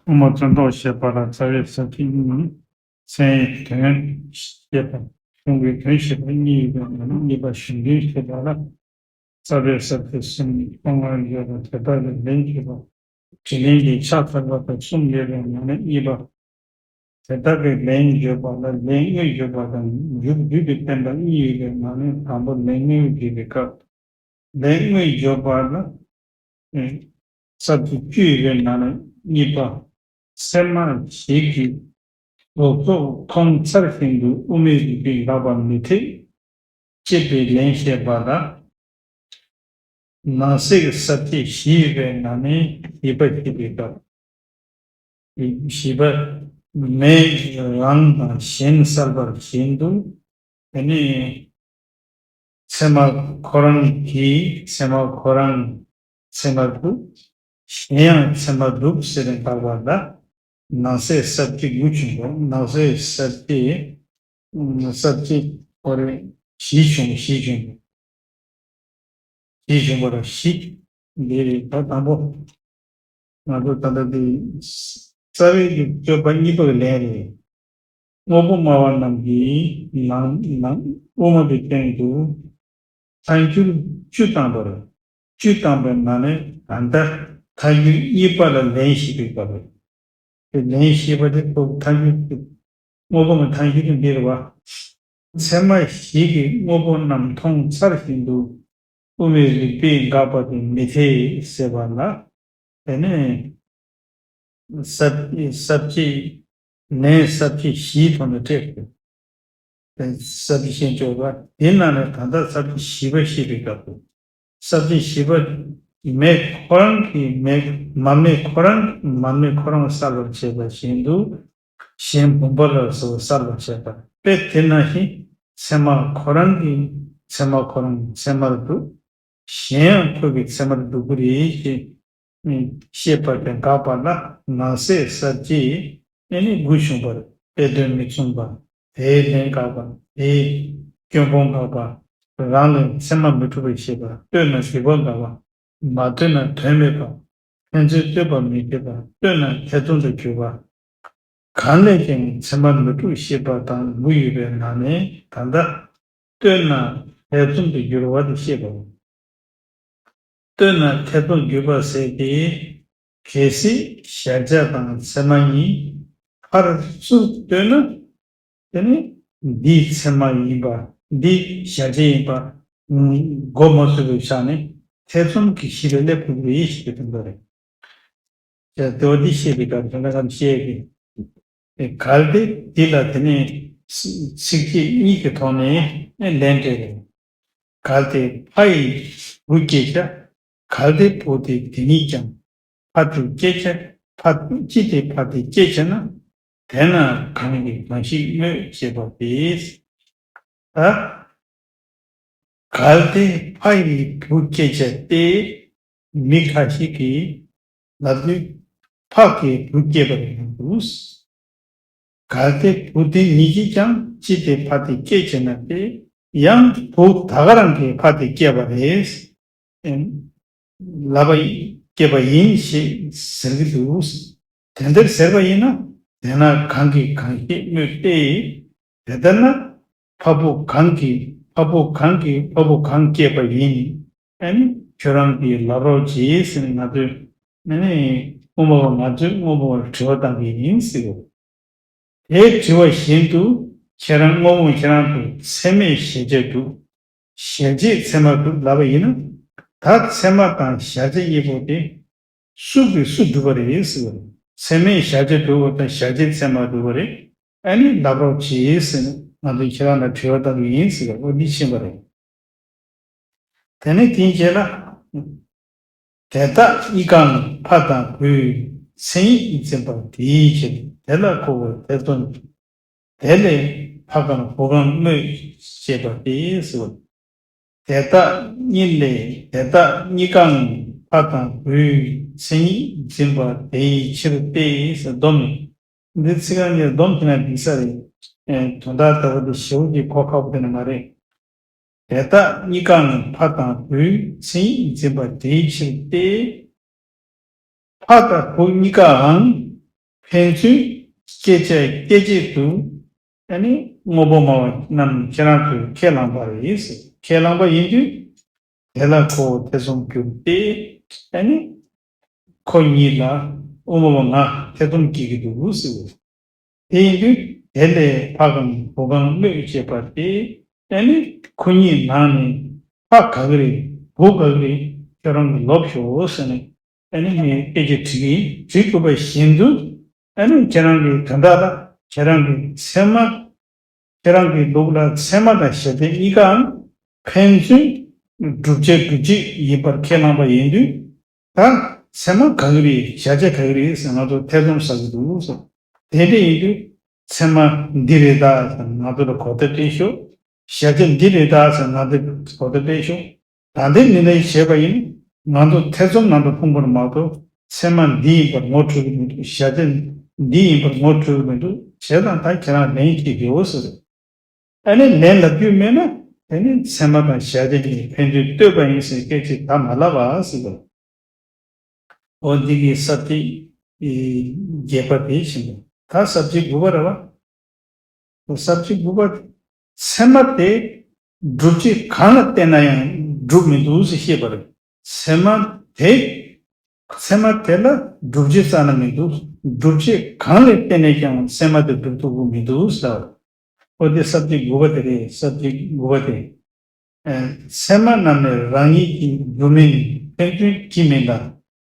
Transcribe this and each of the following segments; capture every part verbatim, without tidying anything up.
དབུ་མ་བརྩོན་འགྲུས་ཞེས་པ་ལ་རྩ་བའི་ས་བཅད་གཉིས། མཚན་དོན་ཞེས་པ། གཞུང་གི་དོན་ཞེས་པ་གཉིས་ཡོད་པའི་ནང་ནས་གཉིས་པ་གཞུང་དོན་ཞེས་པ་ལ། རྩ་བའི་ས་བཅད་གསུམ་ནི་ཁོ་ནར་ཡོད་པ་དེ་དག་ལ་ལན་བརྗོད་པ། དྲི་ལན་གྱི་ཕྱག་འཚལ་བ་དང་གསུམ་ཡོད་པའི་ནང་ནས་གཉིས་པ། དེ་དག་གི་ལན་བརྗོད་པ་ལ་ལན་དངོས་བརྗོད་པ་དང་མཇུག་བསྡུས་ཏེ་བསྟན་པ་གཉིས་ཡོད་པའི་ནང་ནས་དང་པོ་ལན་དངོས་བརྗོད་པའི་སྐབས། ལན་དངོས་བརྗོད་པ་ལ། ཨེ། ས་བཅད་བཅུ་ཡོད་པའི་ནང་ནས་གཉིས་པ། ཚད་མ་བཞི་གི་ལྡོག་ཕྱོགས་མཐོང་ཚར་བཞིན་དུ་དབུ་མའི་རིགས་པས་འགག་པ་མི་འཐད། ཅེས་པའི་ལན་བཤད་པ་ལ། ནང་གསེས་ཀྱི་ས་བཅད་བཞི་ཡོད་པའི་ནང་ནས་བཞི་པ་ཞེས་པའི་སྐབས། བཞི་པ། མེ་རང་དང་གཞན་བསལ་བ་བཞིན་དུ། དེ་ནི། ཚད་མ་ཁོ་རང་གིས་ཚད་མ་ཁོ་རང་ཚད་མར་གྲུབ། གཞན་ཡང་ཚད་མར་གྲུབ་ཟེར་ནས་བཏགས་པ་ལ། ནང་གསེས་ས་བཅད་དགུ་བྱུང་བ། ནང་གསེས་ས་བཅད། ས་བཅད་ཁོ་རེ་བཞི་བྱུང་། བཞི་བྱུང་བ། བཞི་བྱུང་བ་ལ་བཞི། འདི་རེད། ད་དང་པོ། ང་ཚོ་ད་ལྟ་འདི་རྩ་བའི་གི་སྤྱོད་པ་གཉིས་པ་གི་ལན་རེད། དངོས་པོ་སྨྲ་བ་རྣམས་ཀྱིས་ནང་ནང་དབུ་མ་གི་སྟེང་དུ་ཐལ་འགྱུར་བཅུ་བཏང་བ་རེད། བཅུ་བཏང་བའི་ནང་ནས་ད་ལྟ་ཐལ་འགྱུར་གཉིས་པ་ལ་ལན་ཞིག་བྱེད་པ་རེད། དེ་ལན་ཞེས་པ་དེ་ཁོ་ཐལ་འགྱུར་དེ། དངོས་པོ་ངི་ཐལ་འགྱུར་དེ་འདི་རེད་བ། ཚད་མ་བཞི་གིས་དངོས་པོ་རྣམས་མཐོང་ཚར་བཞིན་དུ་དབུ་མའི་རིགས་པས་འགག་པ་དེ་མི་འཐད་ཟེར་བ་ལ། དེ་ནས་ས་ས་བཅད། ལན་ས་བཅད་བཞིའི་ཐོག་ནས་སྤྲད་དགོས། ས་བཅད་ཤེས་ཆོག་པ། དེའི་ནང་ནས་ད་ལྟ་ས་བཅད་བཞི་པ་བཤད་པའི་སྐབས་སུ། ས་བཅད་བཞི་པ། མེ་ཁོ་རང་གིས་མེ། མར་མེ་ཁོ་རང་མར་མེ་ཁོ་རང་བསལ་བར་བྱེད་པ་བཞིན་དུ། གཞན་བུམ་པ་ལ་སོགས་བསལ་བར་བྱེད་པ་དཔེ་དེ་ནང་བཞིན། ཚད་མ་ཁོ་རང་གིས་ཚད་མ་ཁོ་རང་ཚད་མར་གྲུབ། གཞན་ཡང་ཁོ་གི་ཚད་མར་གྲུབ་ཀྱི་རེད་ཅེས་བཤད་པ་དེ་འགག་པ་ལ་ནང་གསེས་ས་བཅད་ཨེ་ནི་དགུ་བྱུང་བར་དཔེ་དོན་མི་མཚུངས་པ། དེའི་ལན་འགག་པ། དེའི་སྐྱོན་སྤོང་འགག་པ། རང་ལས་ཚད་མ་མི་འཁྲུལ་བར་བཤད་པ། ལྟོས་ན་སྡིག་པ་འགག་པ། མ་ལྟོས་ན་དོན་མེད་པ། ཕན་ཚུན་ལྟོས་པ་མི་བྱེད་པ། ལྟོས་ན་ཐེ་ཚོམ་དུ་གྱུར་པ། གང་ལས་ཀྱང་ཚད་མར་མི་འཁྲུལ་བཤད་པ་དང་དགུ་ཡོད་པའི་ནང་ནས་ད་ལྟ་ལྟོས་ན་ཐེ་ཚོམ་དུ་འགྱུར་བ་དེ་བཤད་པའོ། ལྟོས་ན་ཐེ་ཚོམ་འགྱུར་བ་ཟེར་ཏེ། གལ་སྲིད་གཞལ་བྱ་དང་ཚད་མ་གཉིས་ཕར་ཚུར་ལྟོས་ན། དེ་ནི་འདི་ཚད་མ་ཡིན་པ། འདི་གཞལ་བྱ་ཡིན་པ་མགོ་མ་ཚོས་པའི་ཆ་ནས་ཐེ་ཚོམ་གྱི་གཞི་ལ་སླེབས་ཐུབ་ཀྱི་རེད་ཞེས་པའི་དོན་དག་རེད། ཡང་དེ་བ་འདི་བཤད་པའི་སྐབས་དོན་དག་གམ་བཤད་ཀྱི། གལ་ཏེ་འདི་ལ་དེ་ནས་ཚིགས་བཅད་གཉིས་ཀྱི་ཐོག་ནས་ལན་སྤྲད་རེད། གལ་ཏེ་ཕ་ཡི་བུ་སྐྱེས་བྱ། གལ་ཏེ་བུ་དེ་དེ་ཉིད་ཀྱང་ཕ་དེ་སྐྱེས་བྱ། ཕ་ཅི་སྟེ་ཕ་དེ་སྐྱེས་བྱ་ན། དེས་ན་གང་གིས་གང་ཞིག་སྨོས་ཞེས་པ་སྟེ། ད། གལ་ཏེ་ཕ་ཡི་བུ་སྐྱེས་བྱ་སྟེ། མི་ཁ་ཤས་ཀྱིས་ལབ་དུས་ཕ་གིས་བུ་སྐྱེས་པ་རེད་འདུག་གལ་ཏེ་བུ་དེ་ཉིད་ཀྱིས་ཀྱང་ཅི་སྟེ་ཕ་དེ་སྐྱེས་བྱས་ན་སྟེ། ཡང་བུ་ད་ག་རང་གིས་ཕ་དེ་སྐྱེས་པ་རེད། ལབ་པ་སྐྱེས་པ་ཡིན་ཞེས་ཟེར་གྱི་འདུག་དེ་འདིར་ཟེར་བ་ཡིན་ན། དེས་ན་གང་གིས་གང་ཞིག་སྨོས་ཏེ། དེ་ལྟར་ན། ཕ་བུ་གང་གིས་ཕ་བུ་གང་གིས་ཕ་བུ་གང་སྐྱེས་པ་ཡིན། ཨ་ནི་ཁྱོད་རང་གིས་ལབ་རོགས་གྱིས་ཟེར་ནས་ང་ཚོས། ཨ་ནི་དབུ་མ་པ་ང་ཚོས་དངོས་པོ་པར་དྲི་བ་བཏང་གི་ཡིན་ཟེར་བ། དེའི་དྲི་བ་བཞིན་དུ་ཁྱེད་རང་དངོས་པོ་ཁྱེད་རང་དུ་ཚད་མས་གཞལ་བྱ་གྲུབ། གཞལ་བྱེད་ཚད་མར་གྲུབ་ལབ་པ་ཡིན་ན། ད་ཚད་མ་དང་གཞལ་བྱ་གཉིས་པོ་དེ་སུ་གིས་སུ་གྲུབ་པ་རེད་ཟེར་བ་རེད། ཚད་མས་གཞལ་བྱ་གྲུབ་པ་དང་གཞལ་བྱེད་ཚད་མར་གྲུབ་པ་རེད། ཨ་ནི་ལབ་རོགས་གྱིས་ཟེར་ནས་ང་ཚོས་ཁྱེད་རང་ལ་དྲི་བ་བཏང་གི་ཡིན་ཟེར་བ། འོ་འདི་ཕྱིན་པ་རེད། དེ་ནས་དེའི་རྗེས་ལ། དེ་དག་གཉིས་ཀའང་ཕ་དང་བུའི་མཚན་ཉིད་འཛིན་པ་དེའི་ཕྱིར་དེ་ལ་གོ་བར་ཐེ་ཚོམ། དེ་ལས་ཕ་གང་བུ་གང་སྨོས་ཞེས་པ་སྟེ་ཟེར་བ། དེ་དག་གཉིས་ལས་དེ་དག་གཉིས་ཀའང་ཕ་དང་བུའི་མཚན་ཉིད་འཛིན་པ་དེའི་ཕྱིར་ཏེ་ཟེར། སྡོམ་ནི། འདི་ཚིག་རྐང་གཉིས་སྡོམ་བྱས་ན་འགྲིག་ས་རེད། ཨེ། དོན་དག་ལྟ་བུ་འདི་ཞེ་པོ་ཅིག་གོ་ཁག་པོ་དེ་ནི་མ་རེད། དེ་དག་གཉིས་ཀའང་ཕ་དང་བུའི་མཚན་ཉིད་འཛིན་པ་དེའི་ཕྱིར་ཏེ། ཕ་དང་བུ་གཉིས་ཀའང་ ཕན་ཚུན་སྐད་ཆ་སྐད་ཆད་དུ། ཨ་ནི་དངོས་པོ་སྨྲ་བ་རྣམས་ཁྱེད་རང་ཚོས་ཁས་བླངས་པ་རེད། ཁས་བླངས་པ་ཡིན་དུས། དེ་ལ་ཁོ་ཐེ་ཚོམ་གྱུར་ཏེ། ཨ་ནི་ཁོ་གཉིས་ལ་དབུ་མ་པ་ང་ཐེ་ཚོམ་སྐྱེ་གི་འདུག་ཟེར། དེ་ཡིན་དུས་དེ་ལས་ཕ་གང་བུ་གང་སྨོས་ཅེས་པ་སྟེ། ཨ་ནི་ཁོ་གཉིས་ནང་ནས་ཕ་ག་གི་རེད། བུ་ག་གི་རེད། ཁྱོད་རང་གིས་ལབ་ཤོག་ཟེར་ནས། ཨ་ནི་ངས་སྐད་ཆ་དྲིས་ཡིན། དྲིས་དགོས་པ་བཞིན་དུ། ཨ་ནི་ཁྱེད་རང་གིས་དོན་དག་ལ་ཁྱེད་རང་གི་ཚད་མ། ཁྱེད་རང་གི་ལུགས་ལ་ཚད་མ་དང་གཞལ་བྱ་གཉིས་ཀའང་ཕན་ཚུན་སྒྲུབ་བྱེད་སྒྲུབ་བྱེད་ཡིན་པར་ཁས་བླངས་པ་ཡིན་དུས། ད་ཚད་མ་ག་གི་རེད། གཞལ་བྱ་ག་གི་རེད་ཟེར་ང་ཚོ་ཐེ་ཚོམ་ཟ་གི་འདུག་ཟེར། དེ་འདྲ་ཡིན་དུས་ཚད་མ་འདི་རེད་ད་ཟེར་ང་ཚོ་ལ་གོ་བརྡ་སྤྲད་ཤོག། གཞལ་བྱ་འདི་རེད་ད་ཟེར་ང་ཚོ་གོ་བརྡ་སྤྲད་ཤོག། ད་ལྟའི་མི་ལ་བྱས་པ་ཡིན། ང་ཚོ་ཐེ་ཚོམ་ནང་དུ་ལྷུང་བར་མ་གཏོགས་ཚད་མ་འདི་ཡིན་པར་ངོ་འཕྲོད་ཀྱི་མི་འདུག། གཞལ་བྱ་འདི་ཡིན་པར་ངོ་འཕྲོད་ཀྱི་མི་འདུག། བྱས་ཙང་ད་ཁྱེད་རང་ལན་གཅིག་ཡོད་ཟེར། ཨ་ནི་ལན་ལབ་རྒྱུ་མེད་ན་དེ་ནི་ཚད་མ་དང་གཞལ་བྱ་གཉིས་ཕན་ཚུན་ལྟོས་པ་ཡིན་ཟེར་སྐད་ཆ་ད་མ་ལབ་པ་ཟེར་བ། འོ་འདི་གི་ས་བཅད་བརྒྱད་པ་དེ་བཞིན་དུ། ད་ས་བཅད་དགུ་པ་རེད་བ། ས་བཅད་དགུ་པ་དེ། ཚད་མ་དེ་སྒྲུབ་བྱེད་གང་ལ་བརྟེན་ན་ཡང་གྲུབ་མི་འདུག་ཟེར་བཤད་པ་རེད། ཚད་མ་དེ། ཚད་མ་དེ་ལ་སྒྲུབ་བྱེད་རྩ་ནས་མི་འདུག། སྒྲུབ་བྱེད་གང་ལ་བརྟེན་ནས་ཀྱང་ཚད་མ་དེ་སྒྲུབ་ཐུབ་ཀྱི་མི་འདུག་ཟེར་བ། འོ་དེ་ས་བཅད་དགུ་པ་དེ་རེད། ས་བཅད་དགུ་པ་དེ། ཚད་མ་རྣམས་ནི་རང་ཉིད་ཀྱི་རྒྱུ་མིན་ཕན་ཚུན་གྱི་མིན་ལ།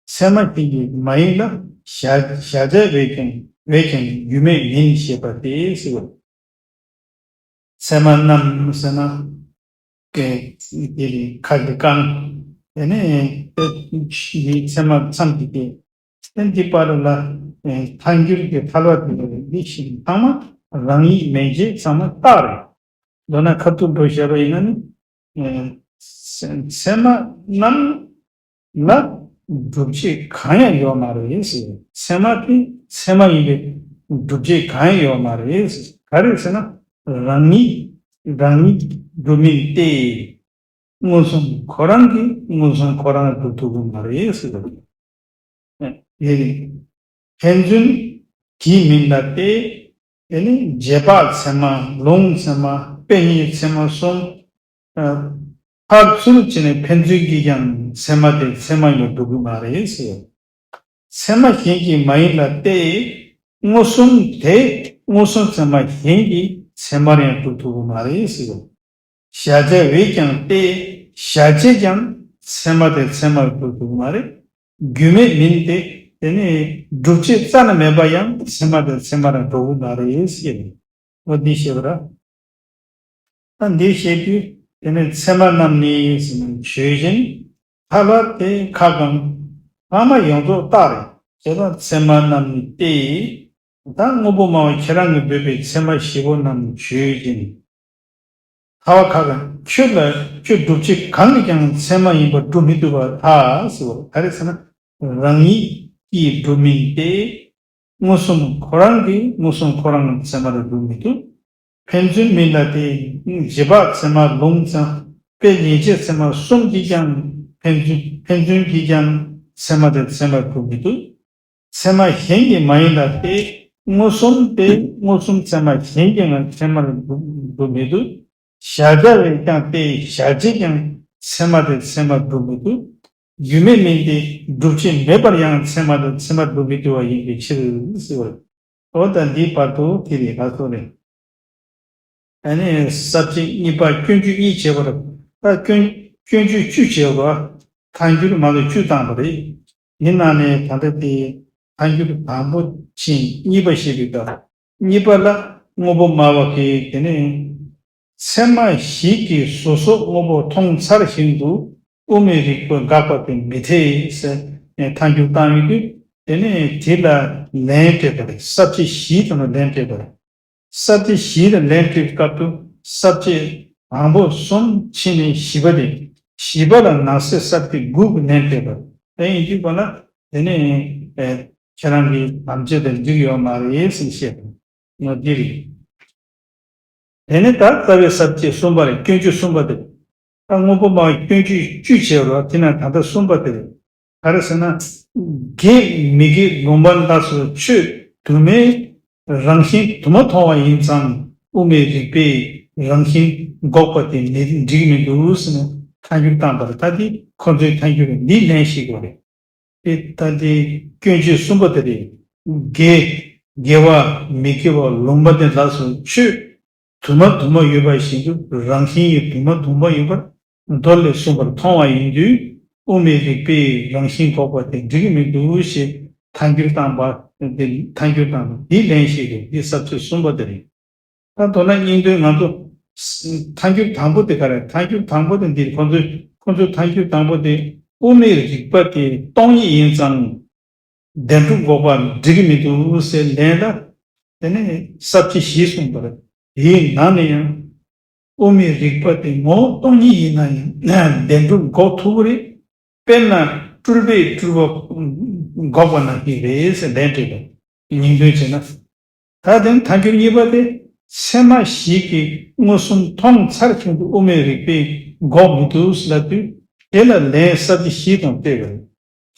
ཚད་མ་གཞན་གྱིས་མ་ཡིན་ལ། གཞལ་གཞལ་བྱ་བས་ཀྱང་བས་ཀྱང་རྒྱུ་མེད་མིན་ཞེས་པ་སྟེ་ཟེར་བ། ཚད་མ་རྣམས་ཟེར་ན། ཀྱེ། དེ་ལས་ཁ་གི་རྐང་། དེ་ནས་དེ་ཚད་མ་མཚམས་ཀྱི་དེ། ཨེ་འདི་པར་ལ། ཨེ་ཐལ་འགྱུར་གྱི་ཐལ་བ་དེ་ལ་འདི་ཞིག་ཚང་མ་རང་ཉིད་མན་ཆད་ཚང་མ་རྟགས་རེད། མདོར་ན་ཁ་ཐུག་འགྲོ་བཞག་པ་ཡིན་ན་ནི། ཨེ་ཚད་མ་རྣམས་ལ་སྒྲུབ་བྱེད་གང་ཡང་ཡོད་མ་རེད་ཟེར། ཚད་མ་དེ་ཚད་མ་ཡིན་པས་སྒྲུབ་བྱེད་གང་ཡང་ཡོད་མ་རེད་ཟེར། ག་རེ་ཟེར་ན། རང་ཉིད། རང་ཉིད་སྒྲུབ་མིན་ཏེ། མངོན་སུམ་ཁོ་རང་གིས་མངོན་སུམ་ཁོ་རང་སྒྲུབ་ཐུབ་ཀྱི་མ་རེད་ཟེར། དེ་རེད། ཕན་ཚུན་གྱིས་མིན་ལ་སྟེ། དེ་ནི་རྗེས་དཔག་ཚད་མ། ལུང་ཚད་མ། དཔེ་རྙིང་ཚད་མ་གསུམ། ཕར་ཚུར་བྱས་ནས་ཕན་ཚུན་གྱིས་ཀྱང་ཚད་མ་དེ་ཚད་མ་ཡིན་པར་སྒྲུབ་ཀྱི་མ་རེད་ཟེར། ཚད་མ་གཞན་གྱིས་མ་ཡིན་ལ་སྟེ། མངོན་སུམ་དེ་མངོན་སུམ་ཚད་མ་གཞན་གྱིས་ཚད་མར་ཡང་སྒྲུབ་ཐུབ་ཀྱི་མ་རེད་ཟེར། གཞལ་བྱ་བས་ཀྱང་སྟེ། གཞལ་བྱས་ཀྱང་ཚད་མ་དེ་ཚད་མར་སྒྲུབ་ཐུབ་ཀྱི་མ་རེད། རྒྱུ་མེད་མིན་ཏེ། དེ་ནི་སྒྲུབ་བྱེད་རྩ་ནས་མེད་པ་ཡང་ཚད་མ་དེ་ཚད་མར་སྒྲུབ་ཀྱི་མ་རེད་ཟེར། འོ་འདི་བཤད་པ་ར། ད་འདི་བཤད་དུས་དེ་ནི་ཚད་མ་རྣམས་ནི་ཟེར་ནས་ཞུས་ཤིང་། ཐལ་བ་དེ་ཁ་གང་། ལྷག་མ་ཡོངས་རྫོགས་རྟགས་རེད། བྱས་ཙང་ཚད་མ་རྣམས་ནི་སྟེ། ད་དངོས་པོ་སྨྲ་བ་ཁྱེད་རང་གིས་འབོད་པའི་ཚད་མ་བཞི་པོ་རྣམས་ཞུས་ཤིང་། ཐལ་བ་ཁ་གང་། ཁྱོད་ལ་ཁྱོད་སྒྲུབ་བྱེད་གང་གིས་ཀྱང་ཚད་མ་ཡིན་པར་སྒྲུབ་མི་ཐུབ་པར་ཐལ་ཟེར་བ་ག་རེ་ཟེར་ན། རང་ཉིད་ཀྱིས་སྒྲུབ་མིན་ཏེ། མངོན་སུམ་ཁོ་རང་གིས་མངོན་སུམ་ཁོ་རང་ཚད་མར་སྒྲུབ་མི་ཐུབ། ཕན་ཚུན་མིན་ལ་སྟེ། རྗེས་དཔག་ཚད་མ། ལུང་ཚད་མ། དཔེ་རྙིང་ཚད་མ་གསུམ་གྱིས་ཀྱང་ཕན་ཚུན་ཕན་ཚུན་གྱིས་ཀྱང་ཚད་མ་དེ་ཚད་མར་སྒྲུབ་མི་ཐུབ། ཚད་མ་གཞན་གྱིས་མ་ཡིན་ལ་སྟེ། མངོན་སུམ་སྟེ་མངོན་སུམ་ཚད་མ་གཞན་གྱིས་ཡང་ཚད་མར་སྒྲུབ་སྒྲུབ་མི་ཐུབ། གཞལ་བྱ་བས་ཀྱང་སྟེ། གཞལ་བྱས་ཀྱང་ཚད་མ་དེ་ཚད་མར་སྒྲུབ་མི་ཐུབ། རྒྱུ་མེད་མིན་ཏེ། སྒྲུབ་བྱེད་མེད་པར་ཡང་ཚད་མ་དེ་ཚད་མར་སྒྲུབ་མི་ཐུབ་པ་ཡིན་པའི་ཕྱིར་ཟེར་བ་རེད། འོ་ད་འདིའི་བར་དུ་དེ་རེད། ལགས་སོ་རེད། ཨ་ནི་ས་བཅད་གཉིས་པ་སྐྱོན་བརྗོད་གཉིས་བྱས་པ་རེད། ད་སྐྱོན་སྐྱོན་བརྗོད་བཅུ་བྱས་པ། ཐལ་འགྱུར་མ་གཏོགས་བཅུ་བཏང་པ་རེད། དེ་ནང་ནས་ད་ལྟ་དེ་ཐལ་འགྱུར་དང་པོ་ཕྱིན་གཉིས་པ་བཤད་པའི་སྐབས། གཉིས་པ་ལ་དངོས་པོ་སྨྲ་བ་གིས་དེ་ནས་ཚད་མ་བཞི་གིས་སོ་སོ་དངོས་པོ་མཐོང་ཚར་བཞིན་དུ་དབུ་མའི་རིགས་པ་དགག་པ་དེ་མི་འཐད་ཟེར་ཐལ་འགྱུར་བཏང་ཡོད་དུས། དེ་ནས་དེ་ལ་ལན་སྤྲད་པ་རེད། ས་བཅད་བཞིའི་དོན་ལ་ལན་སྤྲད་པ་རེད། ས་བཅད་བཞི་ལ་ལན་སྤྲད་སྐབས་དུ་ས་བཅད་དང་པོ་གསུམ་ཕྱིན་ནས་བཞི་པ་དེ། བཞི་པ་ལ་ནང་གསེས་ས་བཅད་དགུ་གི་ལན་སྤྲད་པ་རེད། དེ་ཡིན་དུས་པ་ལ་དེ་ནས་ཨེ་ཁྱེད་རང་གི་དམ་བཅའ་དེ་འགྲིག་ཡོད་མ་རེད་ཟེར་བཤད་པ་ང་འདི་རེད། དེ་ནས་ད་རྩ་བའི་ས་བཅད་གསུམ་པ་རེད། སྐྱོན་བརྗོད་གསུམ་པ་དེ། ད་དངོས་པོ་སྨྲ་བའི་སྐྱོན་བརྗོད་བཅུ་བྱས་པ་རེད། དེ་ན་ད་ལྟ་གསུམ་པ་དེ་རེད། ག་རེ་ཟེར་ན། དགེ་མི་དགེ་ལུང་པ་འདྲ་སོགས་ཆོས་ དུ་མའི་རང་བཞིན་དུ་མ་མཐོང་བ་ཡིན་ཙང་དབུ་མའི་རིགས་པས་རང་བཞིན་འགོག་པ་དེ་འགྲིག་མི་འདུག་ཟེར་ནས་ཐལ་འགྱུར་བཏང་པ་རེད། ད་དེ་ཁོ་ཚོའི་ཐལ་འགྱུར་འདི་ལན་ཞིག་དགོས་རེད། དེ་ལྟ་སྟེ་སྐྱོན་བརྗོད་གསུམ་པ་དེ་རེད། དགེ་དགེ་བ་མི་དགེ་བ་ལུང་པ་དེ་ལ་སོགས་ཆོས་དུ་མ་དུ་མ་ཡོད་པ་བཞིན་དུ་རང་བཞིན་ཡང་དུ་མ་དུ་མ་ཡིན་པར་མདོ་ལས་གསུངས་པར་མཐོང་བ་ཡིན་དུས་དབུ་མའི་རིགས་པས་རང་བཞིན་འགོག་པ་དེ་འགྲིག་གི་མི་འདུག་ཞེས་ཐལ་འགྱུར་བཏང་པ་དེ་ཐལ་འགྱུར་བཏང་པ་འདི་ལན་ཞིག་རེད། འདི་ས་བཅད་གསུམ་པ་དེ་རེད། ད་མདོར་ན་སྙིང་དོན་ང་ཚོ་ཐལ་འགྱུར་དང་པོ་དེ་ག་རེ། ཐལ་འགྱུར་དང་པོ་དེ་འདིར་ཁོ་ཚོས་ཁོ་ཚོས་ཐལ་འགྱུར་དང་པོ་དེ་དབུ་མའི་རིགས་པ་དེ་སྟོང་ཉིད་ཡིན་ཙང་བདེན་གྲུབ་འགོག་པ་འགྲིག་གི་མི་འདུག་ཟེར་ལན་ལ། དེ་ནས་ས་བཅད་བཞི་གསུངས་པ་རེད། དེའི་ནང་ནས་ཡང་དབུ་མའི་རིགས་པ་དེ་ངོ་བོ་སྟོང་ཉིད་ཡིན་ན་ཡང་བདེན་གྲུབ་འགོག་ཐུབ་ཀྱི་རེད། དཔེར་ན་སྤྲུལ་པས་སྤྲུལ་པ་འགོག་པ་ནང་བཞིན་རེད་ཟེར་ལན་སྤྲད་པ། སྙིང་དོན་བྱས་ན། ད་དེ་ནི་ཐལ་འགྱུར་གཉིས་པ་དེ་ཚད་མ་བཞི་གིས་མངོན་སུམ་མཐོང་ཚར་བཞིན་དུ་དབུ་མའི་རིགས་པས་འགོག་མི་ཐུབ་ལབ་དུས་དེ་ལ་ལན་ས་བཅད་བཞི་དང་བསྟན་པ་རེད།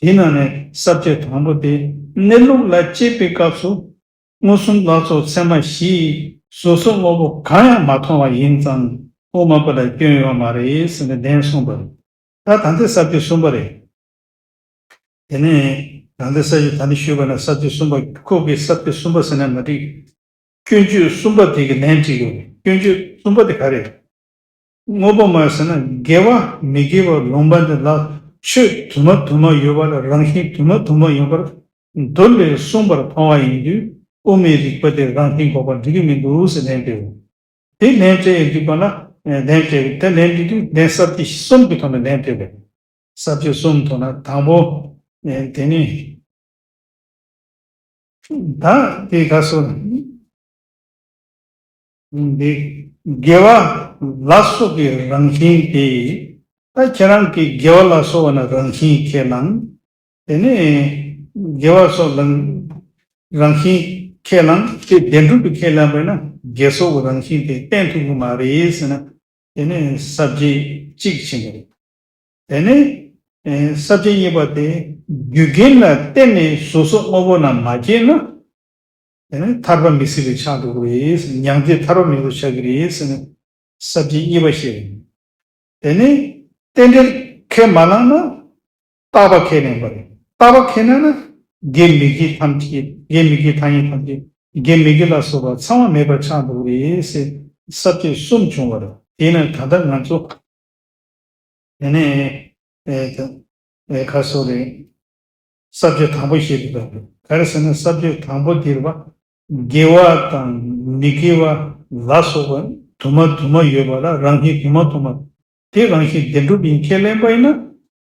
དེའི་ནང་ནས་ས་བཅད་དང་པོ་དེ་གནས་ལུགས་ལ་དཔྱད་པའི་སྐབས་སུ་མངོན་སུམ་ལ་སོགས་ཚད་མ་བཞི་ཡིས་གཟུགས་སོགས་དངོས་པོ་གང་ཡང་མ་མཐོང་བ་ཡིན་ཙང་དབུ་མ་པ་ལ་སྐྱོན་ཡོད་མ་རེད་ཟེར་ནས་ལན་གསུངས་པ་རེད། ད་ད་ལྟའི་ས་བཅད་གསུམ་པ་རེད། དེ་ནས་ད་ལྟའི་ས་བཅད་ད་ནི་ཞུས་པ་ན་ས་བཅད་གསུམ་པ་ཁོ་གི་ས་བཅད་གསུམ་པ་ཟེར་ན་མ་འགྲིག་སྐྱོན་བརྗོད་གསུམ་པ་དེ་གི་ལན་འགྲིག་དགོས། སྐྱོན་བརྗོད་གསུམ་པ་དེ་ག་རེ། དངོས་པོ་མ་ཟེར་ན་དགེ་བ་མི་དགེ་བ་ལུང་པ་འདི་ལ་ཆོས་དུ་མ་དུ་མ་ཡོད་པ་ལ་རང་བཞིན་དུ་མ་དུ་མ་ཡིན་པར་མདོ་ལས་གསུངས་པར་མཐོང་བ་ཡིན་དུས་དབུ་མའི་རིགས་པ་དེ་རང་བཞིན་འགོག་པ་འགྲིག་གི་མི་འདུག་ཟེར་ལན་སྤྲད། དེ་ལན་སྤྲད་ཡོད་དུས་པ་ལ་ལན་སྤྲད། དེ་ལན་སྤྲད་དུས་ལན་ས་བཅད་གསུམ་གྱི་ཐོག་ནས་ལན་སྤྲད་པས། ས་བཅད་གསུམ་ཐོག་ན་དང་པོ། ཨེ་དེ་ནི། ད་དེ་ག་སོ། འདི། དགེ་བ་ལ་སོགས་ཀྱི་རང་བཞིན་དེ། ད་ཁྱེད་རང་གིས་དགེ་བ་ལ་སོགས་པ་ན་རང་བཞིན་ཁས་བླངས། དེ་ནི། དགེ་བ་སོགས་ལ་རང་བཞིན་ཁས་བླངས་ཏེ་བདེན་གྲུབ་ཏུ་ཁས་བླངས་པས་ན་དགེ་སོགས་ཀྱི་རང་བཞིན་དེ་བསྟན་ཐུབ་ཀྱི་མ་རེད་ཟེར་ན། དེ་ནི་ས་བཅད་གཅིག་ཕྱིན་པ་རེད། དེ་ནས་ས་བཅད་གཉིས་པ་དེ་རྒྱུ་རྐྱེན་ལ་བརྟེན་ནས་གཟུགས་སོགས་དངོས་པོ་རྣམས་མ་སྐྱེས་ན། དེ་ནས་ཐར་པ་མི་སྲིད་པ་ཆགས་འགྲོ་གི་རེད། མྱང་འདས་ཐར་པ་མེད་པ་ཆགས་ཀྱི་རེད་ཟེར་ནས་ས་བཅད་གཉིས་པ་བཤད། དེ་ནས་རྟེན་འབྲེལ་ཁས་མ་བླངས་ན་རྟག་པ་ཁས་ལེན་པ་རེད། རྟག་པ་ཁས་ལེན་ན་དགེ་མི་དགེ་ཐམས་ཅད་དགེ་མི་དགེ་ཐ་སྙད་ཐམས་ཅད་དགེ་མི་དགེ་ལ་སོགས་པ་ཚང་མ་མེད་པར་ཆགས་འགྲོ་གི་རེད་ཟེར་ས་བཅད་གསུམ་བྱུང་བ་རེད། དེས་ན་ད་ལྟ་ང་ཚོ། དེ་ནས་ཨེ་ཨེ་ཁ་སོ་རེད། ས་བཅད་དང་པོ་བཤད་པའི་སྐབས་ག་རེ་ཟེར་ན་ས་བཅད་དང་པོ་འདིར་བ། དགེ་བ་དང་མི་དགེ་བ་ལ་སོགས་པ་དུ་མ་དུ་མ་ཡོད་པ་ལ་རང་བཞིན་དུ་མ་དུ་མ་དེ་རང་བཞིན་བདེན་གྲུབ་ཡིན་ཁས་ལེན་པ་ཡིན་ན།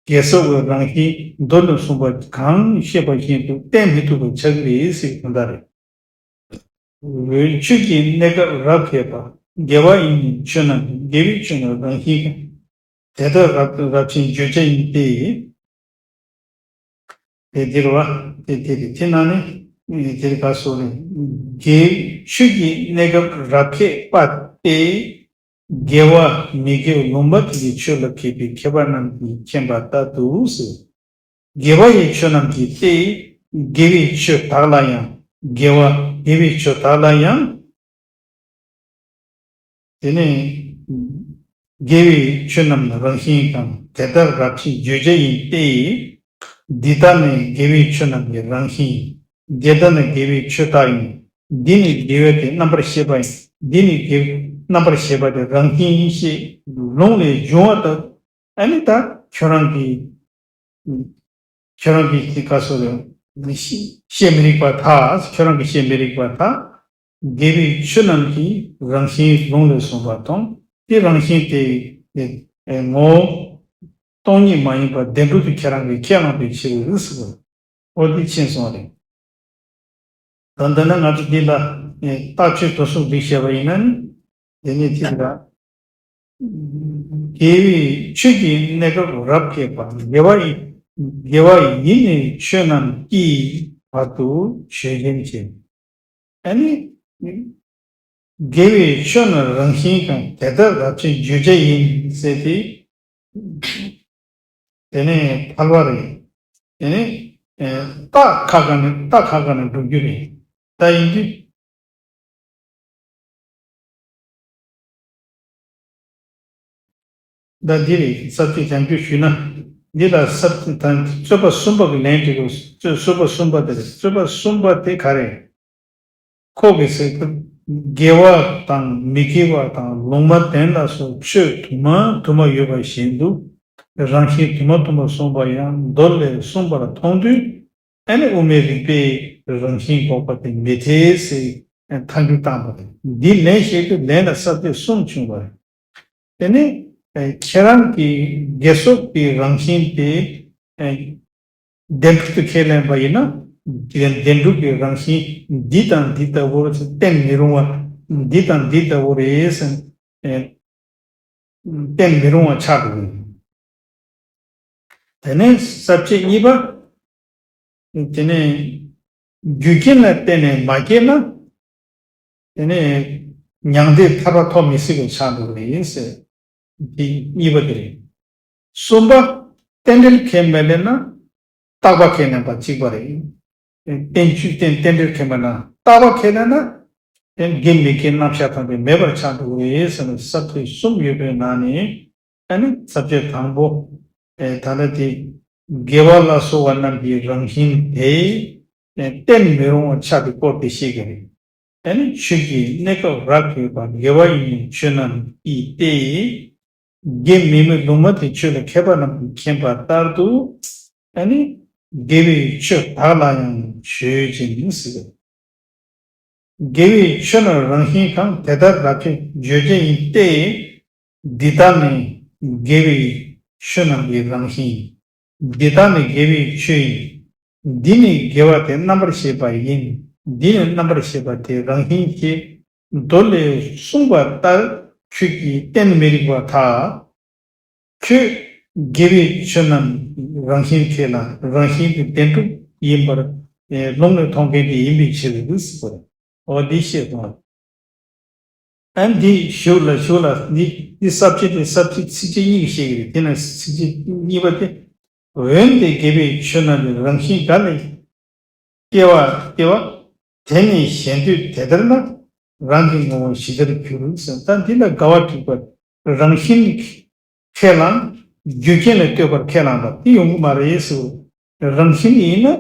དགེ་སོགས་ཀྱི་རང་བཞིན་མདོ་ནས་གསུངས་པ་གང་བཤད་པ་བཞིན་དུ་བསྟན་མི་ཐུབ་པ་ཆགས་ཀྱི་རེད་ཟེར་གྱི་དོན་དག་རེད། འོན་ཆོས་ཀྱི་གནས་སྐབས་རབ་མཁས་པ། དགེ་བ་ཡི་ནི་ཆོས་རྣམས་ཀྱི། དགེ་བའི་ཆོས་རྣམས་རང་བཞིན་གྱིས། དེ་དག་རབ་རབ་ཆེན་བརྗོད་བྱ་ཡིན་ཏེ། དེ་འདིར་བ། དེ་དེ་རེད། དེ་ན་ནི་དེར་ག་སོ་རེད། དགེ་ཆོས་ཀྱི་གནས་སྐབས་རབ་མཁས་པ་སྟེ། དགེ་བ་མི་དགེ་བ་ལུང་པ་དེ་ཡི་ཆོས་ལ་མཁས་པའི་མཁས་པ་རྣམས་ཀྱིས་མཁྱེན་པ་ལྟར་དུ་ཟེར། དགེ་བ་ཡི་ཆོས་རྣམས་ཀྱི་སྟེ། དགེ་བའི་ཆོས་དག་ལ་ཡང་། དགེ་བ་དགེ་བའི་ཆོས་དག་ལ་ཡང་། དེ་ནས་དགེ་བའི་ཆོས་རྣམས་ནི་རང་བཞིན་གང་། དེ་ལྟར་རབ་ཆེན་བརྗོད་བྱ་ཡིན་ཏེ། འདི་ལྟར་ནི་དགེ་བའི་ཆོས་རྣམས་ཀྱི་རང་བཞིན། དེ་ལྟར་ནི་དགེ་བའི་ཆོས་དག་ཡིན། འདི་ནི་དགེ་བ་སྟེ་རྣམ་པར་ཤེས་པ་ཡིན། འདི་ནི་དགེ་རྣམ་པར་ཤེས་པ་སྟེ་རང་བཞིན་ཡིན་ཞེས་ལུང་ལས་འབྱུང་བ་ལྟར། ཨ་ནི་ད་ཁྱོད་རང་གིས། ཁྱོད་རང་གིས་དེ་ག་སོ་རེད། བཤད་མི་རིགས་པར་ཐལ། ཁྱོད་རང་གིས་བཤད་མི་རིགས་པར་ཐལ། དགེ་བའི་ཆོས་རྣམས་ཀྱི་རང་བཞིན་ལུང་ལས་གསུངས་པ་དང་དེ་རང་བཞིན་དེ་ངོ་བོ་སྟོང་ཉིད་མ་ཡིན་པར་བདེན་གྲུབ་ཏུ་ཁྱེད་རང་གིས་ཁས་བླངས་པའི་ཕྱིར་ཟེར། འོ་འདི་ཕྱིན་སོང་རེད། ད་འདི་ན་ང་ཚོ་འདི་ལ་ཨེ་རྟགས་ཆོས་དོན་གསུམ་འདི་བཤད་པ་ཡིན་ན་ནི། དེ་ནི་ཐིག་ལ། དགེ་བའི་ཆོས་ཀྱི་གནས་སྐབས་རབ་མཁས་པ། དགེ་བ་ཡི་དགེ་བ་ཡི་ནི་ཆོས་རྣམས་ཀྱི་བར་དུ་ཆོས་ཅན་བྱེད། ཨ་ནི། དགེ་བའི་ཆོས་ནི་རང་བཞིན་གང་། དེ་ལྟར་རབ་ཆེན་བརྗོད་བྱ་ཡིན་ཟེར་ཏེ། དེ་ནས་ཕལ་བ་རེད། དེ་ནས་ཨེ་རྟགས་ཁ་ཁ་ནས་རྟགས་ཁ་ཁ་ནས་སྒྲུབ་རྒྱུ་རེད། ད་ཡིན་དུས། ད་འདི་རེད། ས་བཅད་རྒྱང་བསྒྲགས་ཞུས་ན། འདི་ལ་ས་བཅད་དང་རྩོད་པ་གསུམ་པ་གི་ལན་དྲིས་དགོས། རྩོད་རྩོད་པ་གསུམ་པ་དེ་རེད། རྩོད་པ་གསུམ་པ་དེ་ག་རེ། ཁོ་གི་ཟེར་དུས། དགེ་བ་དང་མི་དགེ་བ་དང་ལུང་མ་བསྟན་ལ་སོགས་ཆོས་དུ་མ་དུ་མ་ཡོད་པ་བཞིན་དུ། རང་བཞིན་དུ་མ་དུ་མ་གསུངས་པ་ཡང་མདོ་ལས་གསུངས་པར་མཐོང་དུས། ཨ་ནི་དབུ་མའི་རིགས་པས་རང་བཞིན་འགོག་པ་དེ་མི་འཐད་ཟེར་ཐལ་འགྱུར་བཏང་བ་རེད། འདི་ལན་བཤད་དུས་ལན་ལ་ས་བཅད་གསུམ་བྱུང་བ་རེད། དེ་ནས་ཁྱེད་རང་གི་དགེ་སོགས་ཀྱི་རང་བཞིན་དེ་བདེན་གྲུབ་ཏུ་ཁས་ལེན་པ་ཡིན་ན། བདེན་གྲུབ་ཀྱི་རང་བཞིན་འདི་དང་འདི་ལྟ་བུར་བསྟན་མི་རུང་བ། འདི་དང་འདི་ལྟ་བུ་རེད་ཟེར། བསྟན་མི་རུང་བ་ཆགས་འགྲོ་གི་ཡོད། དེ་ནས་ས་བཅད་གཉིས་པ། དེ་ནས་རྒྱུ་རྐྱེན་ལ་བརྟེན་ནས་མ་སྐྱེས་ན། དེ་ནས་མྱང་འདས་ཐར་པ་ཐོབ་མི་སྲིད་པ་ཆགས་འགྲོ་གི་ཡིན་ཟེར། འདི་གཉིས་པ་དེ་རེད། གསུམ་པ། རྟེན་འབྲེལ་ཁས་མི་ལེན་ན། རྟག་པ་ཁས་ལེན་པ་གཅིག་པ་རེད། རྟེན་ཆོས་རྟེན་རྟེན་འབྲེལ་ཁས་མེད་ན། རྟག་པ་ཁས་ལེན་ན། དེ་དགེ་མི་དགེ་རྣམ་གཞག་དང་དེ་མེད་པར་ཆགས་འགྲོ་གི་ཡོད་ཟེར་ནས་ས་བཅད་གསུམ་ཡོད་པའི་ནང་ནས། ཨ་ནི་ས་བཅད་དང་པོ། ཨེ་ད་ལྟ་དེ། དགེ་བ་ལ་སོགས་པ་རྣམས་ཀྱི་རང་བཞིན་དེ། ཨེ་བསྟན་མི་རུང་བ་ཆགས་པའི་སྐོར་དེ་བཤད་ཀྱི་རེད། ཨ་ནི་ཆོས་ཀྱི་གནས་སྐབས་རབ་ཏུ་བབ་པ་དགེ་བ་ཡིན་མིན་ཆོས་རྣམས་ཀྱིས་ཏེ། དགེ་མིན་མིན་ལུང་མ་བསྟན་ཆོས་ལ་མཁས་པ་རྣམས་ཀྱིས་མཁྱེན་པ་ལྟར་དུ། ཨ་ནི་དགེ་བའི་ཆོས་དག་ལ་ཡང་ཆོས་ཅན་ཟེར། དགེ་བའི་ཆོས་རྣམས་རང་བཞིན་གང་དེ་ལྟར་རབ་ཏུ་བརྗོད་བྱ་ཡིན་ཏེ། འདི་ལྟར་ནི་དགེ་བའི་ཆོས་རྣམས་ཀྱི་རང་བཞིན། འདི་ལྟར་ནི་དགེ་བའི་ཆོས་ཡིན། འདི་ནི་དགེ་བ་དེ་རྣམ་པར་ཤེས་པ་ཡིན། འདི་ནི་རྣམ་པར་ཤེས་པ་དེ་རང་བཞིན་ཞེས་མདོ་ལས་གསུངས་པ་ལྟར་ཁྱོད་ཀྱིས་བསྟན་མི་རིགས་པར་ཐལ། ཁྱོད་དགེ་བའི་ཆོས་རྣམས་རང་བཞིན་ཁས་ལ་རང་བཞིན་དུ་བདེན་གྲུབ་ཡིན་པར་ལུང་ནས་མཐོང་མཁན་དེ་ཡིན་པའི་ཕྱིར་ཟེར་བ་རེད། འོ་འདི་བཤད་སོང་། ཨ་འདི་ཞུ་ལ་ཞུ་ལ་འདི་འདི་ས་བཅད་དེ་ས་བཅད་ཚིགས་བཅད་གཉིས་ཀྱིས་བཤད་ཀྱི་རེད། དེ་ན་ཚིགས་བཅད་གཉིས་པ་དེ། འོན་ཏེ་དགེ་བའི་ཆོས་རྣམས་ཀྱི་རང་བཞིན་ག་ལས། སྐྱེ་བ་སྐྱེ་བ། དེ་ནི་གཞན་དུས་དེ་ལྟར་ན། རང་གི་ངོ་བོ་ཇི་ལྟར་འགྱུར་ཟེར། ད་འདི་ལ་དགག་པ་སྒྲུབ་པར་རང་བཞིན་ཁས་བླངས། རྒྱུ་རྐྱེན་ལ་ལྟོས་པར་ཁས་བླངས་པ་དེ་ཡོང་གི་མ་རེད་ཟེར། རང་བཞིན་ཡིན་ན།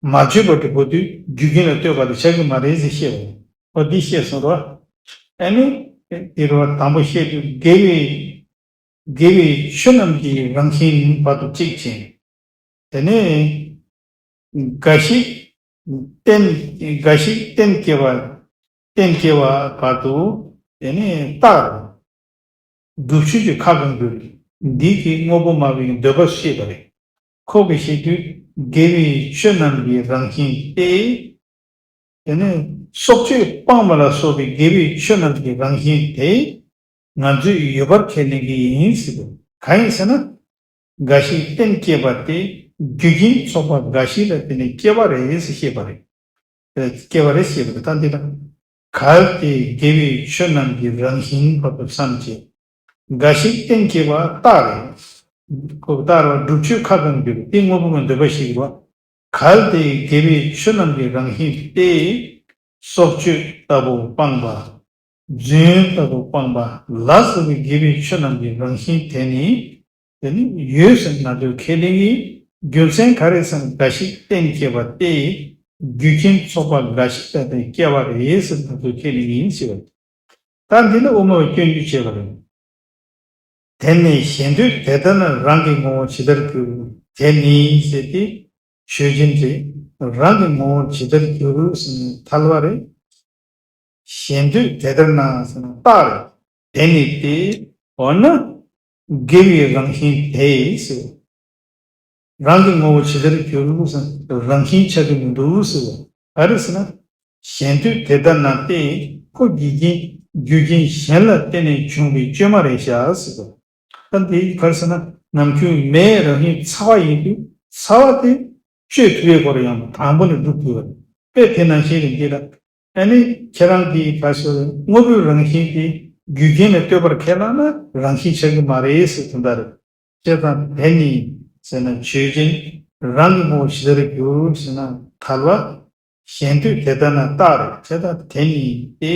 མ་བརྗོད་པ་འགྲུབ་པ་དུས་རྒྱུ་རྐྱེན་ལ་ལྟོས་པ་དེ་ཆགས་ཀྱི་མ་རེད་ཟེར་བཤད་པ། འོ་འདི་བཤད་སོང་རོ། ཨ་ནི། དེ་རོ་དང་པོ་བཤད་དུས་དགེ་བའི། དགེ་བའི་ཆོས་རྣམས་ཀྱི་རང་བཞིན་བར་དུ་གཅིག་ཅན། དེ་ནས། འགའ་ཞིག་རྟེན། འགའ་ཞིག་རྟེན་སྐྱེ་བ། རྟེན་སྐྱེ་བ་བར་དུ། དེ་ནས་རྟག་རེད། སྒྲུབ་ཆོས་ཀྱི་ཁ་གང་འགྱུར། འདི་གི་དངོས་པོ་སྨྲ་བའི་འདོད་པ་བཤད་པ་རེད། ཁོ་གིས་བཤད་དུས་དགེ་བའི་ཆོས་རྣམས་ཀྱི་རང་བཞིན་ཏེ། དེ་ནས་སྲོག་གཅོད་སྤངས་པ་ལ་སོགས་པའི་དགེ་བའི་ཆོས་རྣམས་ཀྱི་རང་བཞིན་དེ། ང་ཚོས་ཡོད་པར་ཁས་ལེན་གྱི་ཡིན་ཟེར་དུས་གང་ཡིན་ཟེར་ན། འགའ་ཞིག་རྟེན་སྐྱེས་པ་སྟེ་རྒྱུ་རྐྱེན་ཚོགས་པ་འགའ་ཞིག་ལ་བརྟེན་ནས་སྐྱེ་བ་རེད་ཟེར་བཤད་པ་རེད། སྐྱེ་བ་རེད་ཞེས་པ་རེད། ད་འདི་ལ། གལ་ཏེ་དགེ་བའི་ཆོས་རྣམས་ཀྱི་རང་བཞིན་བར་དུ་བསམ་བྱས། འགའ་ཞིག་རྟེན་སྐྱེས་པ་རྟག་རེད། ཁོ་རྟག་རེད་སྒྲུབ་ཆོས་ཁ་གང་འགྱུར་དེ་དངོས་པོ་མི་འདོད་པ་ཞིག་རེད་བ། གལ་ཏེ་དགེ་བའི་ཆོས་རྣམས་ཀྱི་རང་བཞིན་ཏེ། སྲོག་གཅོད་ལྟ་བུ་སྤངས་པ། རྫུན་ལྟ་བུ་སྤངས་པ་ལ་སོགས་པའི་དགེ་བའི་ཆོས་རྣམས་ཀྱི་རང་བཞིན་དེ་ནི། དེ་ནི་ཡོད་ཟེར་ང་ཚོས་ཁས་ལེན་གྱི་རྒྱུ་མཚན་ག་རེ་ཟེར་ན་འགའ་ཞིག་རྟེན་སྐྱེས་པ་སྟེ། རྒྱུ་རྐྱེན་ཚོགས་པ་འགའ་ཞིག་ལ་བརྟེན་སྐྱེ་བ་རེད་ཟེར་ང་ཚོས་ཁས་ལེན་གྱི་ཡིན་ཞེས་པ། ད་འདི་ནི་དབུ་མ་པས་སྐྱོན་བརྗོད་བྱས་པ་རེད། དེ་ནི་གཞན་དུས་དེ་ལྟར་ན་རང་གི་ངོ་བོ་ཇི་ལྟར་འགྱུར། དེ་ནི་ཟེར་ཏེ་ཆོས་ཅན་ཏེ། རང་གི་ངོ་བོ་ཇི་ལྟར་འགྱུར་ཟེར་ནས་ཐལ་བ་རེད། གཞན་དུས་དེ་ལྟར་ན་ཟེར་ན་རྟག་རེད། དེ་ནི་སྟེ། འོ་ན། དགེ་བའི་རང་བཞིན་དེ་ཟེར། རང་གི་ངོ་བོ་ཇི་ལྟར་འགྱུར་ཟེར་ན་རང་བཞིན་ཆགས་ཀྱི་མི་འདུག་ཟེར། ག་རེ་ཟེར་ན། གཞན་དུས་དེ་ལྟར་ན་སྟེ་ཁོ་རྒྱུ་རྐྱེན་རྒྱུ་རྐྱེན་གཞན་ལ་བརྟེན་ནས་བྱུང་བའི་བཅོས་མ་རེད་ཤག་ཟེར། ད་འདི་ག་རེ་ཟེར་ན་ནམ་རྒྱུན་མེའི་རང་བཞིན་ཚ་བ་ཡིན་དུས་ཚ་བ་དེ་བཅོས་ཐུབ་པའི་སྐོར་ཡང་དང་པོ་ནས་སྒྲུབ་ཐུབ་པ་རེད། དཔེ་དེ་ནང་བཞིན་རེད་འདི་ལ། ཨ་ནི་ཁྱེད་རང་གིས་ག་ཟེར་དངོས་པོའི་རང་བཞིན་དེ་རྒྱུ་རྐྱེན་ལ་ལྟོས་པར་ཁས་བླངས་ན་རང་བཞིན་ཆགས་ཀྱི་མ་རེད་ཟེར་དོན་དག་རེད། བྱས་ཙང་དེ་ནི་ཟེར་ན་ཆོས་ཅན། རང་གི་ངོ་བོ་ཇི་ལྟར་འགྱུར་ཟེར་ན་ཐལ་བ། གཞན་དུ་དེ་ལྟ་ན་རྟག་རེད། བྱས་ཙང་དེ་ནི་སྟེ།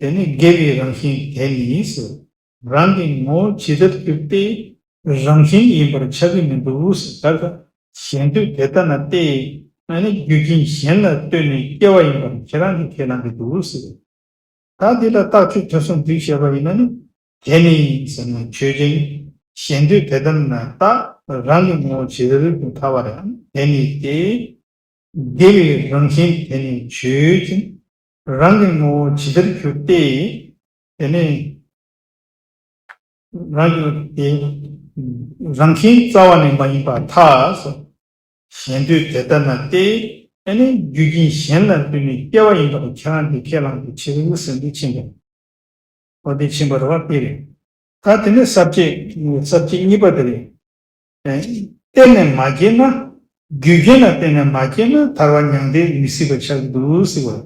དེ་ནི་དགེ་བའི་རང་བཞིན་དེ་ནི་ཟེར། རང་གི་ངོ་བོ་ཇི་ལྟར་གྱུར་ཏེ། རང་བཞིན་ཡིན་པར་ཆགས་ཀྱི་མི་འདུག་ཟེར། ད་གཞན་དུ་དེ་ལྟ་ན་སྟེ། ཨ་ནི་རྒྱུ་རྐྱེན་གཞན་ལ་ལྟོས་ནས་སྐྱེ་བ་ཡིན་པར་ཁྱེད་རང་གིས་ཁས་བླངས་ཀྱི་འདུག་ཟེར། ད་འདི་ལ་རྟགས་ཆོས་དོན་གསུམ་འདི་བཤད་པ་ཡིན་ན་ནི། དེ་ནི་ཟེར་ན་ཆོས་ཅན། གཞན་དུ་དེ་ལྟ་ན་རྟག། རང་གི་ངོ་བོ་ཇི་ལྟར་གྱུར་ཏེ། དེ་ནི་སྟེ། དགེ་བའི་རང་བཞིན་དེ་ནི་ཆོས་ཅན། རང་གི་ངོ་བོ་ཇི་ལྟར་གྱུར་ཏེ། དེ་ནི་རང་གི་དེ་རང་བཞིན་རྩ་བ་ནས་མ་ཡིན་པར་ཐལ། གཞན་དུ་དེ་ལྟ་ན་སྟེ། ཨ་ནི་རྒྱུ་རྐྱེན་གཞན་ལ་ལྟོས་ནས་སྐྱེ་བ་ཡིན་པར་ཁྱེད་རང་གིས་ཁས་བླངས་པའི་ཕྱིར་ཟེར་འདི་ཕྱིན་པ། འོ་དེ་ཕྱིན་པ་རེད་བ། དེ་རེད། ད་དེ་ནས་ས་བཅད། ས་བཅད་གཉིས་པ་དེ་རེད། ཨེ། བརྟེན་ནས་མ་སྐྱེས་ན། རྒྱུ་རྐྱེན་ལ་བརྟེན་ནས་མ་སྐྱེས་ན་ཐར་པ་མྱང་འདས་མི་སྲིད་པ་ཆགས་ཀྱི་འདུག་ཟེར་བ།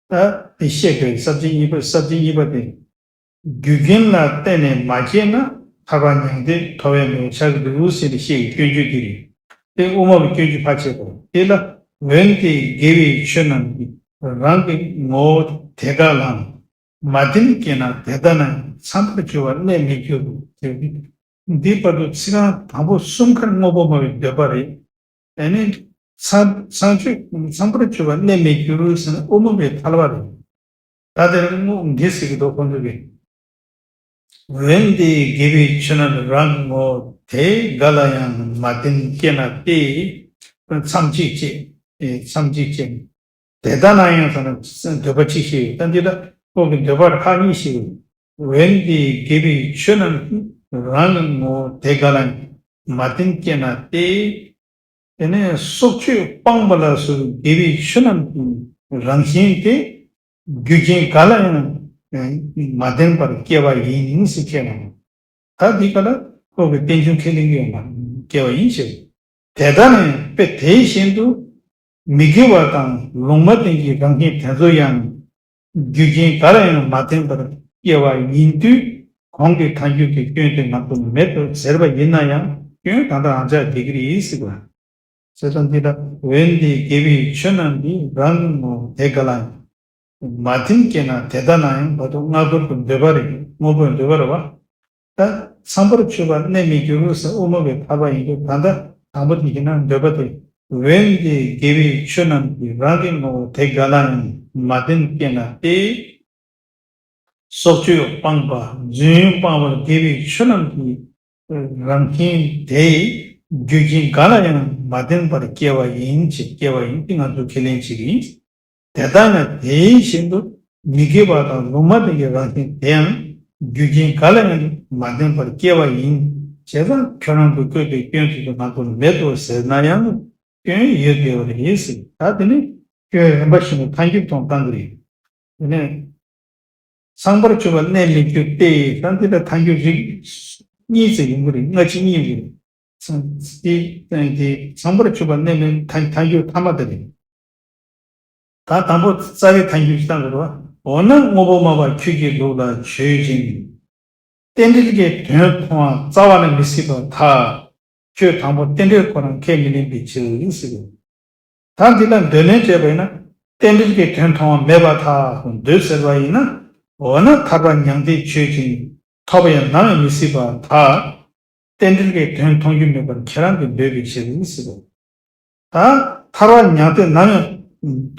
ད་དེ་བཤད་པའི་ས་བཅད་གཉིས་པ། ས་བཅད་གཉིས་པ་དེ། རྒྱུ་རྐྱེན་ལ་བརྟེན་ནས་མ་སྐྱེས་ན་ཐར་པ་མྱང་འདས་ཐོབ་ཡས་མེད་པ་ཆགས་ཀྱི་འདུག་ཟེར་ཏེ་བཤད་པའི་སྐྱོན་བརྗོད་དེ་རེད། དེ་དབུ་མ་པའི་སྐྱོན་བརྗོད་ཕར་བྱས་པ་རེད། དེ་ལ། འོན་ཏེ་དགེ་བའི་ཆོས་རྣམས་ཀྱི་རང་གི་ངོ་བོ་དེ་ག་ལའང་མ་བརྟེན་སྐྱེས་ན་དེ་ལྟ་ན་ཡང་ཚངས་པར་སྤྱོད་པ་གནས་མི་འགྱུར་ཟེར་ཏེ། འདིའི་བར་དུ་ཚིག་རྐང་དང་པོ་གསུམ་ཀར་དངོས་པོ་སྨྲ་བའི་འདོད་པ་རེད། ཨ་ནི། ཚངས་ཚངས་སྤྱོད། ཚངས་པར་སྤྱོད་པ་གནས་མི་འགྱུར་ཟེར་ན་དབུ་མ་པའི་ཐལ་བ་རེད། ད་དེར་དངོས་འདི་ཟེར་གྱི་འདུག་ཁོང་ཚོ་གིས། འོན་ཏེ་དགེ་བའི་ཆོས་རྣམས་རང་གི་ངོ་བོ་དེ་ག་ལ་ཡང་མ་བརྟེན་སྐྱེས་ན་སྟེ། མཚམས་གཅིག་བཅད། མཚམས་གཅིག་བཅད། དེ་ལྟ་ན་ཡང་ཟེར་ན་འདོད་པ་གཅིག་བཤད་ཡོད། ད་འདི་ལ་ཁོང་གི་འདོད་པ་ཁག་གཉིས་བཤད་ཡོད། འོན་ཏེ་དགེ་བའི་ཆོས་རྣམས་རང་གི་ངོ་བོ་དེ་ག་ལ་ཡང་མ་བརྟེན་སྐྱེས་ན་སྟེ། དེ་ནས་སྲོག་གཅོད་སྤངས་པ་ལ་སོགས་དགེ་བའི་ཆོས་རྣམས་ཀྱི་རང་བཞིན་དེ་རྒྱུ་རྐྱེན་ག་ལ་ཡང་མ་བརྟེན་པར་སྐྱེ་བ་ཡིན་ཟེར་ཁས་བླངས། ད་འདི་ག་ལ་ཁོ་གི་རྟེན་འབྱུང་ཁས་ལེན་གྱི་ཡོད་མ་སྐྱེ་བ་ཡིན་ཞེས། དེ་ལྟར་ན་དཔེ་དེ་བཞིན་དུ་མི་དགེ་བ་དང་ལུང་མ་བསྟན་གྱི་རང་བཞིན་དེ་ཚོ་ཡང་རྒྱུ་རྐྱེན་ག་ལ་ཡང་མ་བརྟེན་པར་སྐྱེ་བ་ཡིན་དུས། གོང་གི་ཐལ་འགྱུར་གྱི་སྐྱོན་དེ་ང་ཚོ་མེད་དོ་ཟེར་བ་ཡིན་ན་ཡང་སྐྱོན་ད་ལྟ་རང་ཅག་འགྲིག་གི་རེད་ཟེར་བ། ཟེར་ཙང་འདི་ལ། འོན་ཏེ་དགེ་བའི་ཆོས་རྣམས་ཀྱི་རང་གི་ངོ་བོ་དེ་ག་ལ་ཡང་མ་བརྟེན་སྐྱེས་ན་དེ་ལྟ་ན་ཡང་བར་དུ་སྔ་རྒོལ་གྱི་འདོད་པ་རེད། དངོས་པོའི་འདོད་པ་རེད་བ། ད་ཚངས་པར་སྤྱོད་པ་གནས་མི་འགྱུར་ཟེར་དབུ་མ་པའི་ཐལ་བ་ཡིན་དུས། ད་ལྟ་དང་པོ་དེ་བྱས་ན་འདོད་པ་དེ། འོན་ཏེ་དགེ་བའི་ཆོས་རྣམས་ཀྱི་རང་གི་ངོ་བོ་དེ་ག་ལ་ཡང་མ་བརྟེན་སྐྱེས་ན་སྟེ། སྲོག་གཅོད་སྤངས་པ། རྫུན་སྤངས་པ་ལ་དགེ་བའི་ཆོས་རྣམས་ཀྱི་རང་བཞིན་དེ་རྒྱུ་རྐྱེན་ག་ལ་ཡང་མ་བརྟེན་པར་སྐྱེ་བ་ཡིན་ཞེས་སྐྱེ་བ་ཡིན་ཏེ་ང་ཚོས་ཁས་ལེན་བྱེད་ཀྱི་ཡིན། དེ་ལྟ་ན་དེ་བཞིན་དུ་མི་དགེ་བ་དང་ལུང་མ་བསྟན་གྱི་རང་བཞིན་དེ་ཡང་རྒྱུ་རྐྱེན་ག་ལ་ཡང་མ་བརྟེན་པར་སྐྱེ་བ་ཡིན། བྱས་ཙང་ཁྱོད་རང་གི་བཀོད་པའི་སྐྱོན་དེ་ཚོ་ང་ཚོར་མེད་དོ་ཟེར་ན་ཡང་སྐྱོན་ཡོད་བསྡད་པ་རེད་ཟེར། ད་དེ་ནི་སྐྱོན་རིམ་པ་བཞིན་དུ་ཐལ་འགྱུར་ཐོག་བཏང་གི་རེད། དེ་ནས། ཚངས་པར་སྤྱོད་པ་གནས་མི་འགྱུར་ཏེ། ད་འདི་ལ་ཐལ་འགྱུར་རིགས་གཉིས་ཙམ་ཡོང་གི་རེད། སྔ་ཕྱི་གཉིས་ཡོང་གི་རེད། ཚངས་དེ་དེ་ཚངས་པར་སྤྱོད་པ་གནས་མི་ཐལ་ཐལ་འགྱུར་ཐ་མ་དེ་རེད། ད་དང་པོ་རྩ་བའི་ཐལ་འགྱུར་ཅིག་བཏང་དགོས་རེད་བ། འོ་ན་དངོས་པོ་སྨྲ་བ་ཁྱོད་ཀྱི་ལུགས་ལ་ཆོས་ཅན། རྟེན་འབྲེལ་གྱི་དོན་མཐོང་བ་རྩ་བ་ནས་མི་སྲིད་པར་ཐལ། ཁྱོད་དང་པོ་རྟེན་འབྲེལ་ཁོ་རང་ཁས་མི་ལེན་པའི་ཕྱིར་ཟེར། ད་འདི་ལ་འདོད་ལན་སྤྲད་པ་ཡིན་ན། རྟེན་འབྲེལ་གྱི་དོན་མཐོང་བ་མེད་པར་ཐལ་དུ་འདོད་ཟེར་བ་ཡིན་ན། འོ་ན་ཐར་པ་མྱང་འདས་ཆོས་ཅན། ཐོབ་པ་ཡང་ནམ་ཡང་མི་སྲིད་པར་ཐལ། རྟེན་འབྲེལ་གྱི་དོན་མཐོང་རྒྱུ་མེད་པར་ཁྱེད་རང་གིས་འདོད་པའི་ཕྱིར་ཟེར་རོ། ད་ཐར་པ་མྱང་འདས་ནམ་ཡང་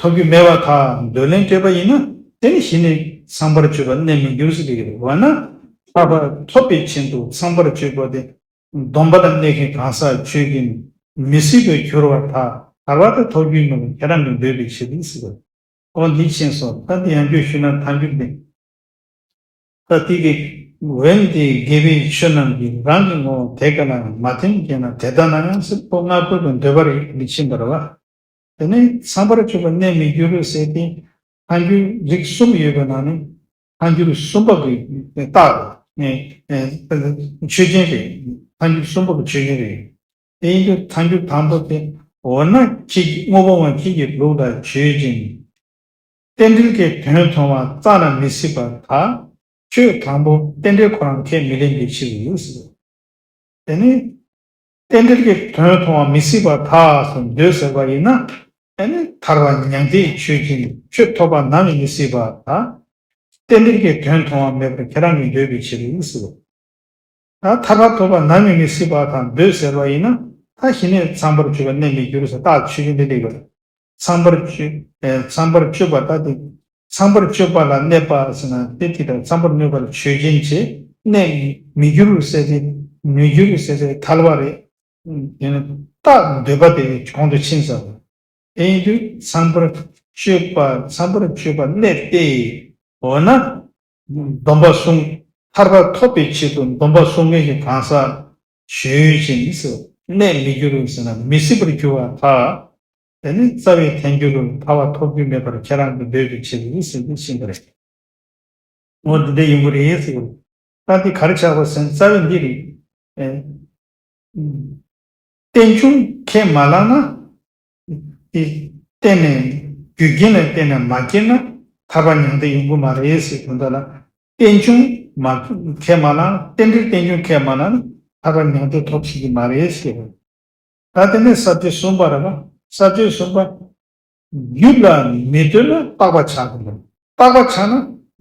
ཐོབ་རྒྱུ་མེད་པར་ཐལ་འདོད་ལན་སྤྲད་པ་ཡིན་ན། དེ་ནི་གཞི་ནས་ཚངས་པར་སྤྱོད་པ་གནས་མི་འགྱུར་ཟེར་གྱི་རེད། འོ་ན་ཐར་པ་ཐོབ་པའི་ཆེད་དུ་ཚངས་པར་སྤྱོད་པ་དེ། སྡོམ་པ་དང་གནས་ཀྱི་གང་ཟག་ཆོས་ཅན། མི་སྲིད་པར་འགྱུར་བར་ཐལ། ཐར་པ་དེ་ཐོབ་རྒྱུ་མིན་པར་ཁྱེད་རང་གིས་འདོད་པའི་ཕྱིར་ཟེར། འོ་འདི་ཕྱིན་སོང་། ད་འདི་ཡང་བསྐྱར་ཞུས་ན་ཐལ་འགྱུར་འདི། ད་འདི་གི་འོན་ཏེ་དགེ་བའི་ཆོས་རྣམས་ཀྱི་རང་གི་ངོ་བོ་དེ་ག་ལ་ཡང་མ་བརྟེན་སྐྱེས་ན་དེ་ལྟ་ན་ཡང་ཟེར་ཁོ་སྔ་རྒོལ་གྱི་འདོད་པ་རེད། འདི་ཕྱིན་པ་རེད་བ། དེ་ནས་ཚངས་པར་སྤྱོད་པ་གནས་མི་འགྱུར་ཟེར་ཏེ། ཐལ་འགྱུར་རིགས་གསུམ་ཡོད་པའི་ནང་ནས་ཐལ་འགྱུར་གསུམ་པ་གི་རྟགས་རེད། ཆོས་ཅན་རེད། ཐལ་འགྱུར་གསུམ་པ་གི་ཆོས་ཅན་རེད། དེ་ཡིན་དུས་ཐལ་འགྱུར་དང་པོ་དེ། འོ་ན་ཁྱེད་ཀྱི་དངོས་པོ་སྨྲ་ཁྱེད་ཀྱི་ལུགས་ལ་ཆོས་ཅན། རྟེན་འབྲེལ་གྱི་དོན་མཐོང་བ་རྩ་ལ་མི་སྲིད་པར་ཐལ། ཁྱོད་དང་པོ་རྟེན་འབྲེལ་ཁོ་རང་ཁས་མི་ལེན་པའི་ཕྱིར་ཟེར། དེ་ནི། རྟེན་འབྲེལ་གྱི་དོན་མཐོང་བ་མི་སྲིད་པར་ཐལ་ཟེར་འདོད་ཟེར་བ་ཡིན་ན། ཨ་ནི་ཐར་པ་མྱང་འདས་ཆོས་ཅན། ཆོས་ཐོབ་པ་ནམ་ཡང་མི་སྲིད་པ་དང་། རྟེན་འབྲེལ་གྱི་དོན་མཐོང་བ་མེད་པར་ཁྱེད་རང་གིས་འདོད་པའི་ཕྱིར་ཟེར། ད་ཐར་པ་ཐོབ་པ་ནམ་ཡང་མི་སྲིད་པ་དང་འདོད་ཟེར་བ་ཡིན་ན། ད་ཞི་གནས་ཚངས་པར་སྤྱོད་པ་གནས་མི་འགྱུར་ཟེར། རྟགས་ཆོས་ཅན་དེ་སླེབས་པ་རེད། ཚངས་པར་སྤྱོད་ཨེ་ཚངས་པར་སྤྱོད་པ་ལྟ་སྟེ། ཚངས་པར་སྤྱོད་པ་ལ་གནས་པ་ཟེར་ན་དེ་དེ་དང་ཚངས་པར་གནས་པ་ལ་ཆོས་ཅན་བྱེད། གནས་མི་འགྱུར་ཟེར་ཏེ་མི་འགྱུར་ཟེར་ཏེ་ཐལ་བ་རེད། དེ་ནི་རྟགས་འདོད་པ་དེ་གོང་དུ་ཕྱིན་ཟེར་བ། དེ་ཡིན་དུས་ཚངས་པར་སྤྱོད་པ་ཚངས་པར་སྤྱོད་པ་གནས་ཏེ། འོ་ན། སྡོམ་པ་སྲུང་། ཐར་པ་ཐོབ་པའི་ཆེད་དུ་སྡོམ་པ་སྲུང་མཁན་གྱི་གང་ཟག་ཆོས་ཅན་ཟེར། གནས་མི་འགྱུར་ཟེར་ན་མི་སྲིད་པར་འགྱུར་བ་དག། དེ་ནི་རྩ་བའི་ཐལ་འགྱུར་ཐར་པ་ཐོབ་རྒྱུ་མེད་པར་ཁྱེད་རང་གིས་འདོད་པའི་ཕྱིར་ཟེར་ཏེ་ཕྱིན་པ་རེད། འོ་འདི་འདྲ་ཡོང་གི་རེད་ཟེར། ད་འདི་ག་རེ་ཆགས་པ་ཟེར་ན་རྩ་བའི་འདི་རེད། ཨེ། རྟེན་འབྱུང་ཁས་མ་བླངས་ན། དེ་བརྟེན་ནས་རྒྱུ་རྐྱེན་ལ་བརྟེན་ནས་མ་སྐྱེས་ན་ཐར་པ་མྱང་འདས་ཡོང་གི་མ་རེད་ཟེར་དོན་དག་ལ། རྟེན་འབྱུང་མ་ཁས་མ་བླངས། རྟེན་འབྲེལ་རྟེན་འབྱུང་ཁས་མ་བླངས་ན་ཐར་པ་མྱང་འདས་ཐོབ་སྲིད་ཀྱི་མ་རེད་ཟེར། ད་དེ་ནས་ས་བཅད་གསུམ་པ་རེད་པ། ས་བཅད་གསུམ་པ། རྒྱུ་ལ་མི་ལྟོས་ན་རྟག་པ་ཆགས་དགོས། རྟག་པ་ཆགས་ན་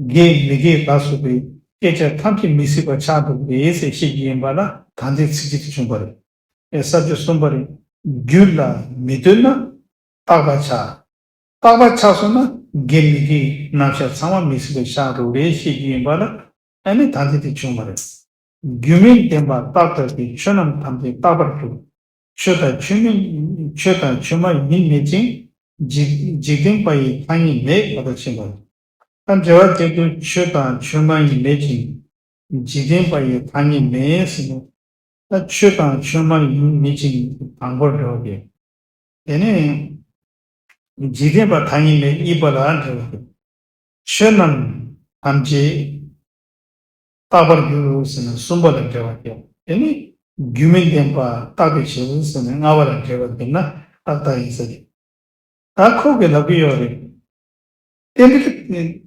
དགེ་མི་དགེ་ལ་སོགས་པའི་སྐྱེ་ཆ་ཐམས་ཅད་མི་སྲིད་པ་ཆགས་འགྲོ་གི་རེད་ཟེར་བཤད་ཀྱི་ཡིན་པ་ལ་ད་ལྟའི་ཚིགས་བཅད་དེ་བྱུང་བ་རེད། ཨེ་ས་བཅད་གསུམ་པ་རེད། རྒྱུ་ལ་མི་ལྟོས་ན་རྟག་པ་ཆགས། རྟག་པ་ཆགས་སོང་ན་དགེ་མི་དགེའི་རྣམ་གཞག་ཚང་མ་མི་སྲིད་པ་ཆགས་འགྲོ་གི་རེད་བཤད་ཀྱི་ཡིན་པ་ལ་ཨ་ནི་ད་ལྟའི་དེ་བྱུང་བ་རེད། རྒྱུ་མི་ལྡན་པ་རྟག་ལྟ་སྟེ། ཆོས་རྣམས་ཐམས་ཅད་རྟག་པར་འགྱུར། ཆོས་དང་ཆོས་མིན། ཆོས་དང་ཆོས་མ་ཡིན་མེད་ཅིང་། འཇིག་འཇིག་རྟེན་པ་ཡི་ཐ་སྙད་མེད་པ་དང་ཕྱིན་པ། ད་འགྲེལ་བ་དེ་དུ་ཆོས་དང་ཆོས་མ་ཡིན་མེད་ཅིང་། འཇིག་རྟེན་པ་ཡི་ཐ་སྙད་མེད་ཟེར་ནས། ད་ཆོས་དང་ཆོས་མ་ཡིན་མེད་ཅིང་དང་པོར་འགྲེལ་བ་དེ། དེ་ནས་འཇིག་རྟེན་པ་ཐ་སྙད་མེད་གཉིས་པ་ལ་འགྲེལ་བ་དེ། ཆོས་རྣམས་ཐམས་ཅད་རྟག་པར་འགྱུར་ཟེར་ན་གསུམ་པ་ལ་འགྲེལ་བ་དེ། དེ་ནི་རྒྱུ་མི་ལྡན་པ་རྟག་པའི་ཕྱིར་ཟེར་ནས་ལྔ་པ་ལ་འགྲེལ་བ་དེ་ན་ཏག་ཏག་ཡིན་ས་རེད། ད་ཁོ་གིས་ལབ་ཀྱི་ཡོད་རེད། རྟེན་འབྲེལ་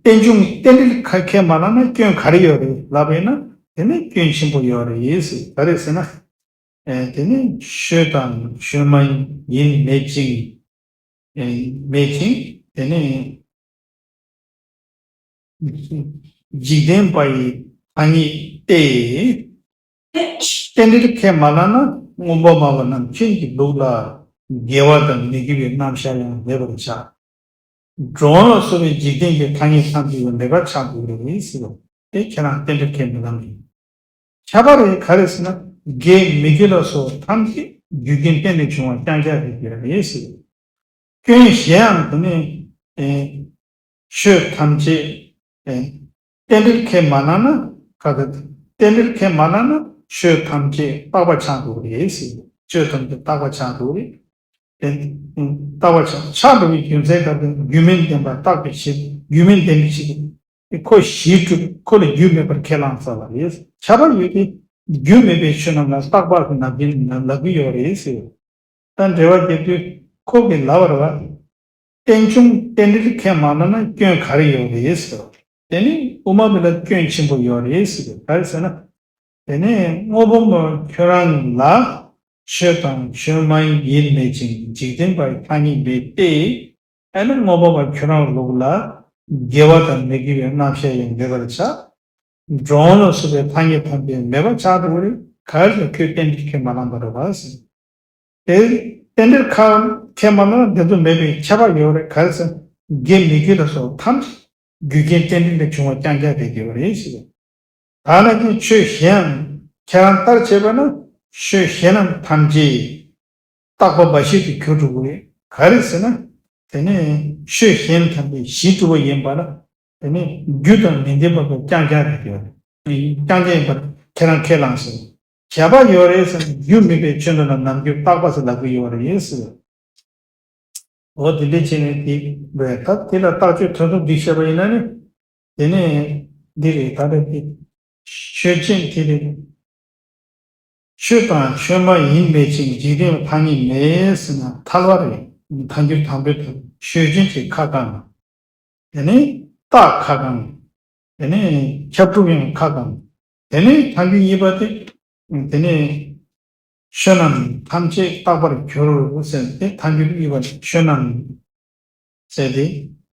རྟེན་འབྱུང་རྟེན་འབྲེལ་ཁ་ཁས་མ་བླངས་ན་སྐྱོན་ག་རེ་ཡོད་རེད་ལབ་པ་ཡིན་ན། དེ་ནི་སྐྱོན་ཆེན་པོ་ཡོད་རེད་ཟེར། ག་རེ་ཟེར་ན། ཨེ་དེ་ནི་ཆོས་དང་ཆོས་མ་ཡིན་མེད་ཅིང་། ཨེ་མེད་ཅིང་དེ་ནི་འཇིག་རྟེན་པ་ཡི་ཐ་སྙད་ཏེ། རྟེན་འབྲེལ་ཁས་མ་བླངས་ན་མངོན་པར་སྨྲ་བ་རྣམས་ཀུན་གྱི་ལུགས་ལ་དགེ་བ་དང་མི་དགེ་བའི་རྣམ་གཞག་ཡང་མེད་པར་བྱ། འགྲོ་འོང་ལ་སོགས་པའི་འཇིག་རྟེན་གྱི་ཐ་སྙད་ཐམས་ཅད་ཀྱང་མེད་པར་ཆགས་འགྲོ་གི་རེད་ཟེར་བ་དེ་ཁྱེད་རང་རྟེན་འབྲེལ་ཁས་མི་བླངས་ཀྱི། ཁྱད་པར་རེ་ག་རེ་ཟེར་ན། དགེ་མི་དགེ་ལ་སོགས་ཐམས་ཅད་རྒྱུ་རྐྱེན་བརྟེན་ནས་བྱུང་བ་རྐྱང་རྐྱང་རེད་ཟེར། སྐྱོན་གཞན་ཡང་དེ་ནི། ཨེ། ཆོས་ཐམས་ཅད། ཨེ། རྟེན་འབྲེལ་ཁས་མ་བླངས་ན་ག་ག་རྟེན་འབྲེལ་ཁས་མ་བླངས་ན་ཆོས་ཐམས་ཅད་རྟག་པ་ཆགས་འགྲོ་གི་རེད་ཟེར། ཆོས་ཐམས་ཅད་རྟག་པ་ཆགས་འགྲོ་གི་རེད། དེ་རྟག་པ་ཆགས་ཆགས་འགྲོ་བའི་རྒྱུ་མཚན་ག་རེ། རྒྱུ་མི་ལྡན་པ་རྟག་པའི་ཕྱིར། རྒྱུ་མི་ལྡན་པའི་ཕྱིར། ཁོ་གཞི་གྲུབ། ཁོ་ལ་རྒྱུ་མེད་པར་ཁས་བླངས་ཚར་བ་རེད། ཁྱད་པར་ཡོད་དེ། རྒྱུ་མེད་པའི་ཆོས་རྣམས་ལ་རྟག་པ་ཟེར་ནམ་རྒྱུན་ལབ་ཀྱི་ཡོད་རེད་ཟེར། ད་འགྲེལ་བ་རྒྱབ་དུས་ཁོ་གིས་ལབ་པ་རེད་པ། རྟེན་འབྱུང་རྟེན་འབྲེལ་ཁས་མ་བླངས་ན་སྐྱོན་ག་རེ་ཡོད་རེད་ཟེར། དེ་ནི་དབུ་མ་པ་ལ་སྐྱོན་ཆེན་པོ་ཡོད་རེད་ཟེར། ག་རེ་ཟེར་ན། དེ་ནས་དངོས་པོ་མ་ཁྱོད་རང་ལ་ཆོས་དང་ཆོས་མ་ཡིན་མེད་ཅིང་འཇིག་རྟེན་པའི་ཐ་སྙད་མེད་དེ། ཨ་ནི་དངོས་པོ་མ་ཁྱོད་རང་ལུགས་ལ་དགེ་བ་དང་མི་དགེ་བའི་རྣམ་གཞག་ཡང་མེད་པར་བྱ། འགྲོ་འོང་ལ་སོགས་པའི་ཐ་སྙད་ཐམས་ཅད་མེད་པར་ཆགས་འགྲོ་གི་རེད། ག་རེ་ཟེར་ཁོས་རྟེན་འབྲེལ་ཁས་མ་བླངས་པ་རེད་པ་ཟེར། དེ་རྟེན་འབྲེལ་ཁ་ཁས་མ་བླངས་ན་དེ་ཚོ་མེད་པའི་ཁྱད་པར་ཡོད་རེད། ག་རེ་ཟེར་དགེ་མི་དགེ་ལ་སོགས་ཐམས་ཅད་རྒྱུ་རྐྱེན་རྟེན་འབྲེལ་ལས་བྱུང་བ་རྐྱང་རྐྱང་རེད་ཡོད་རེད་ཟེར། ད་ནང་བཞིན་ཆོས་གཞན་ཡང་ཁྱེད་རང་ལྟར་བྱས་པ་ན་ཆོས་གཞན་རྣམས་ཐམས་ཅད་རྟག་པ་འབའ་ཞིག་ཏུ་གྱུར་འགྲོ་གི་རེད། ག་རེ་ཟེར་ན། དེ་ནས་ཆོས་གཞན་ཐམས་ཅད་གཞི་གྲུབ་པ་ཡིན་པ་ལ། དེ་ནས་རྒྱུ་དང་མི་ལྡན་པ་པོ་རྐྱང་རྐྱང་རེད་ཡོད་རེད། རྐྱང་རྐྱང་ཡིན་པར་ཁྱེད་རང་ཁས་བླངས་ཟེར། ཁྱད་པར་ཡོད་རེད་ཟེར་ན་རྒྱུ་མེད་པའི་ཆོས་འདི་ལ་ནམ་རྒྱུན་རྟག་པ་ཟེར་ལབ་ཀྱི་ཡོད་རེད་ཟེར། འོ་དེ་འདྲས་བྱས་ནས་དེ་བས་ད་དེ་ལ་རྟགས་ཆོས་ཐོན་ཐུབ་འདི་བཤད་པ་ཡིན་ན་ནི། དེ་ནས་འདི་རེད། ད་ལྟ་དེ་ཆོས་ཅན་དེ་རེད། ཆོས་དང་ཆོས་མ་ཡིན་མེད་ཅིང་འཇིག་རྟེན་ཐ་སྙད་མེད་ཟེར་ན་ཐལ་བ་རེད། ཐལ་འགྱུར་དང་པོའི་ཐལ། ཆོས་ཅན་གྱི་ཁ་བསྐང་། དེ་ནས་རྟགས་ཁ་བསྐང་། དེ་ནས་ཁྱབ་སྒྲུབ་ཡང་ཁ་བསྐང་། དེ་ནས་ཐལ་འགྱུར་གཉིས་པ་དེ། དེ་ནས་ཆོས་རྣམས་ཐམས་ཅད་རྟག་པར་གྱུར་ཟེར་ཏེ་ཐལ་འགྱུར་གཉིས་པ་ཆོས་རྣམས་ ཟེར་ཏེ།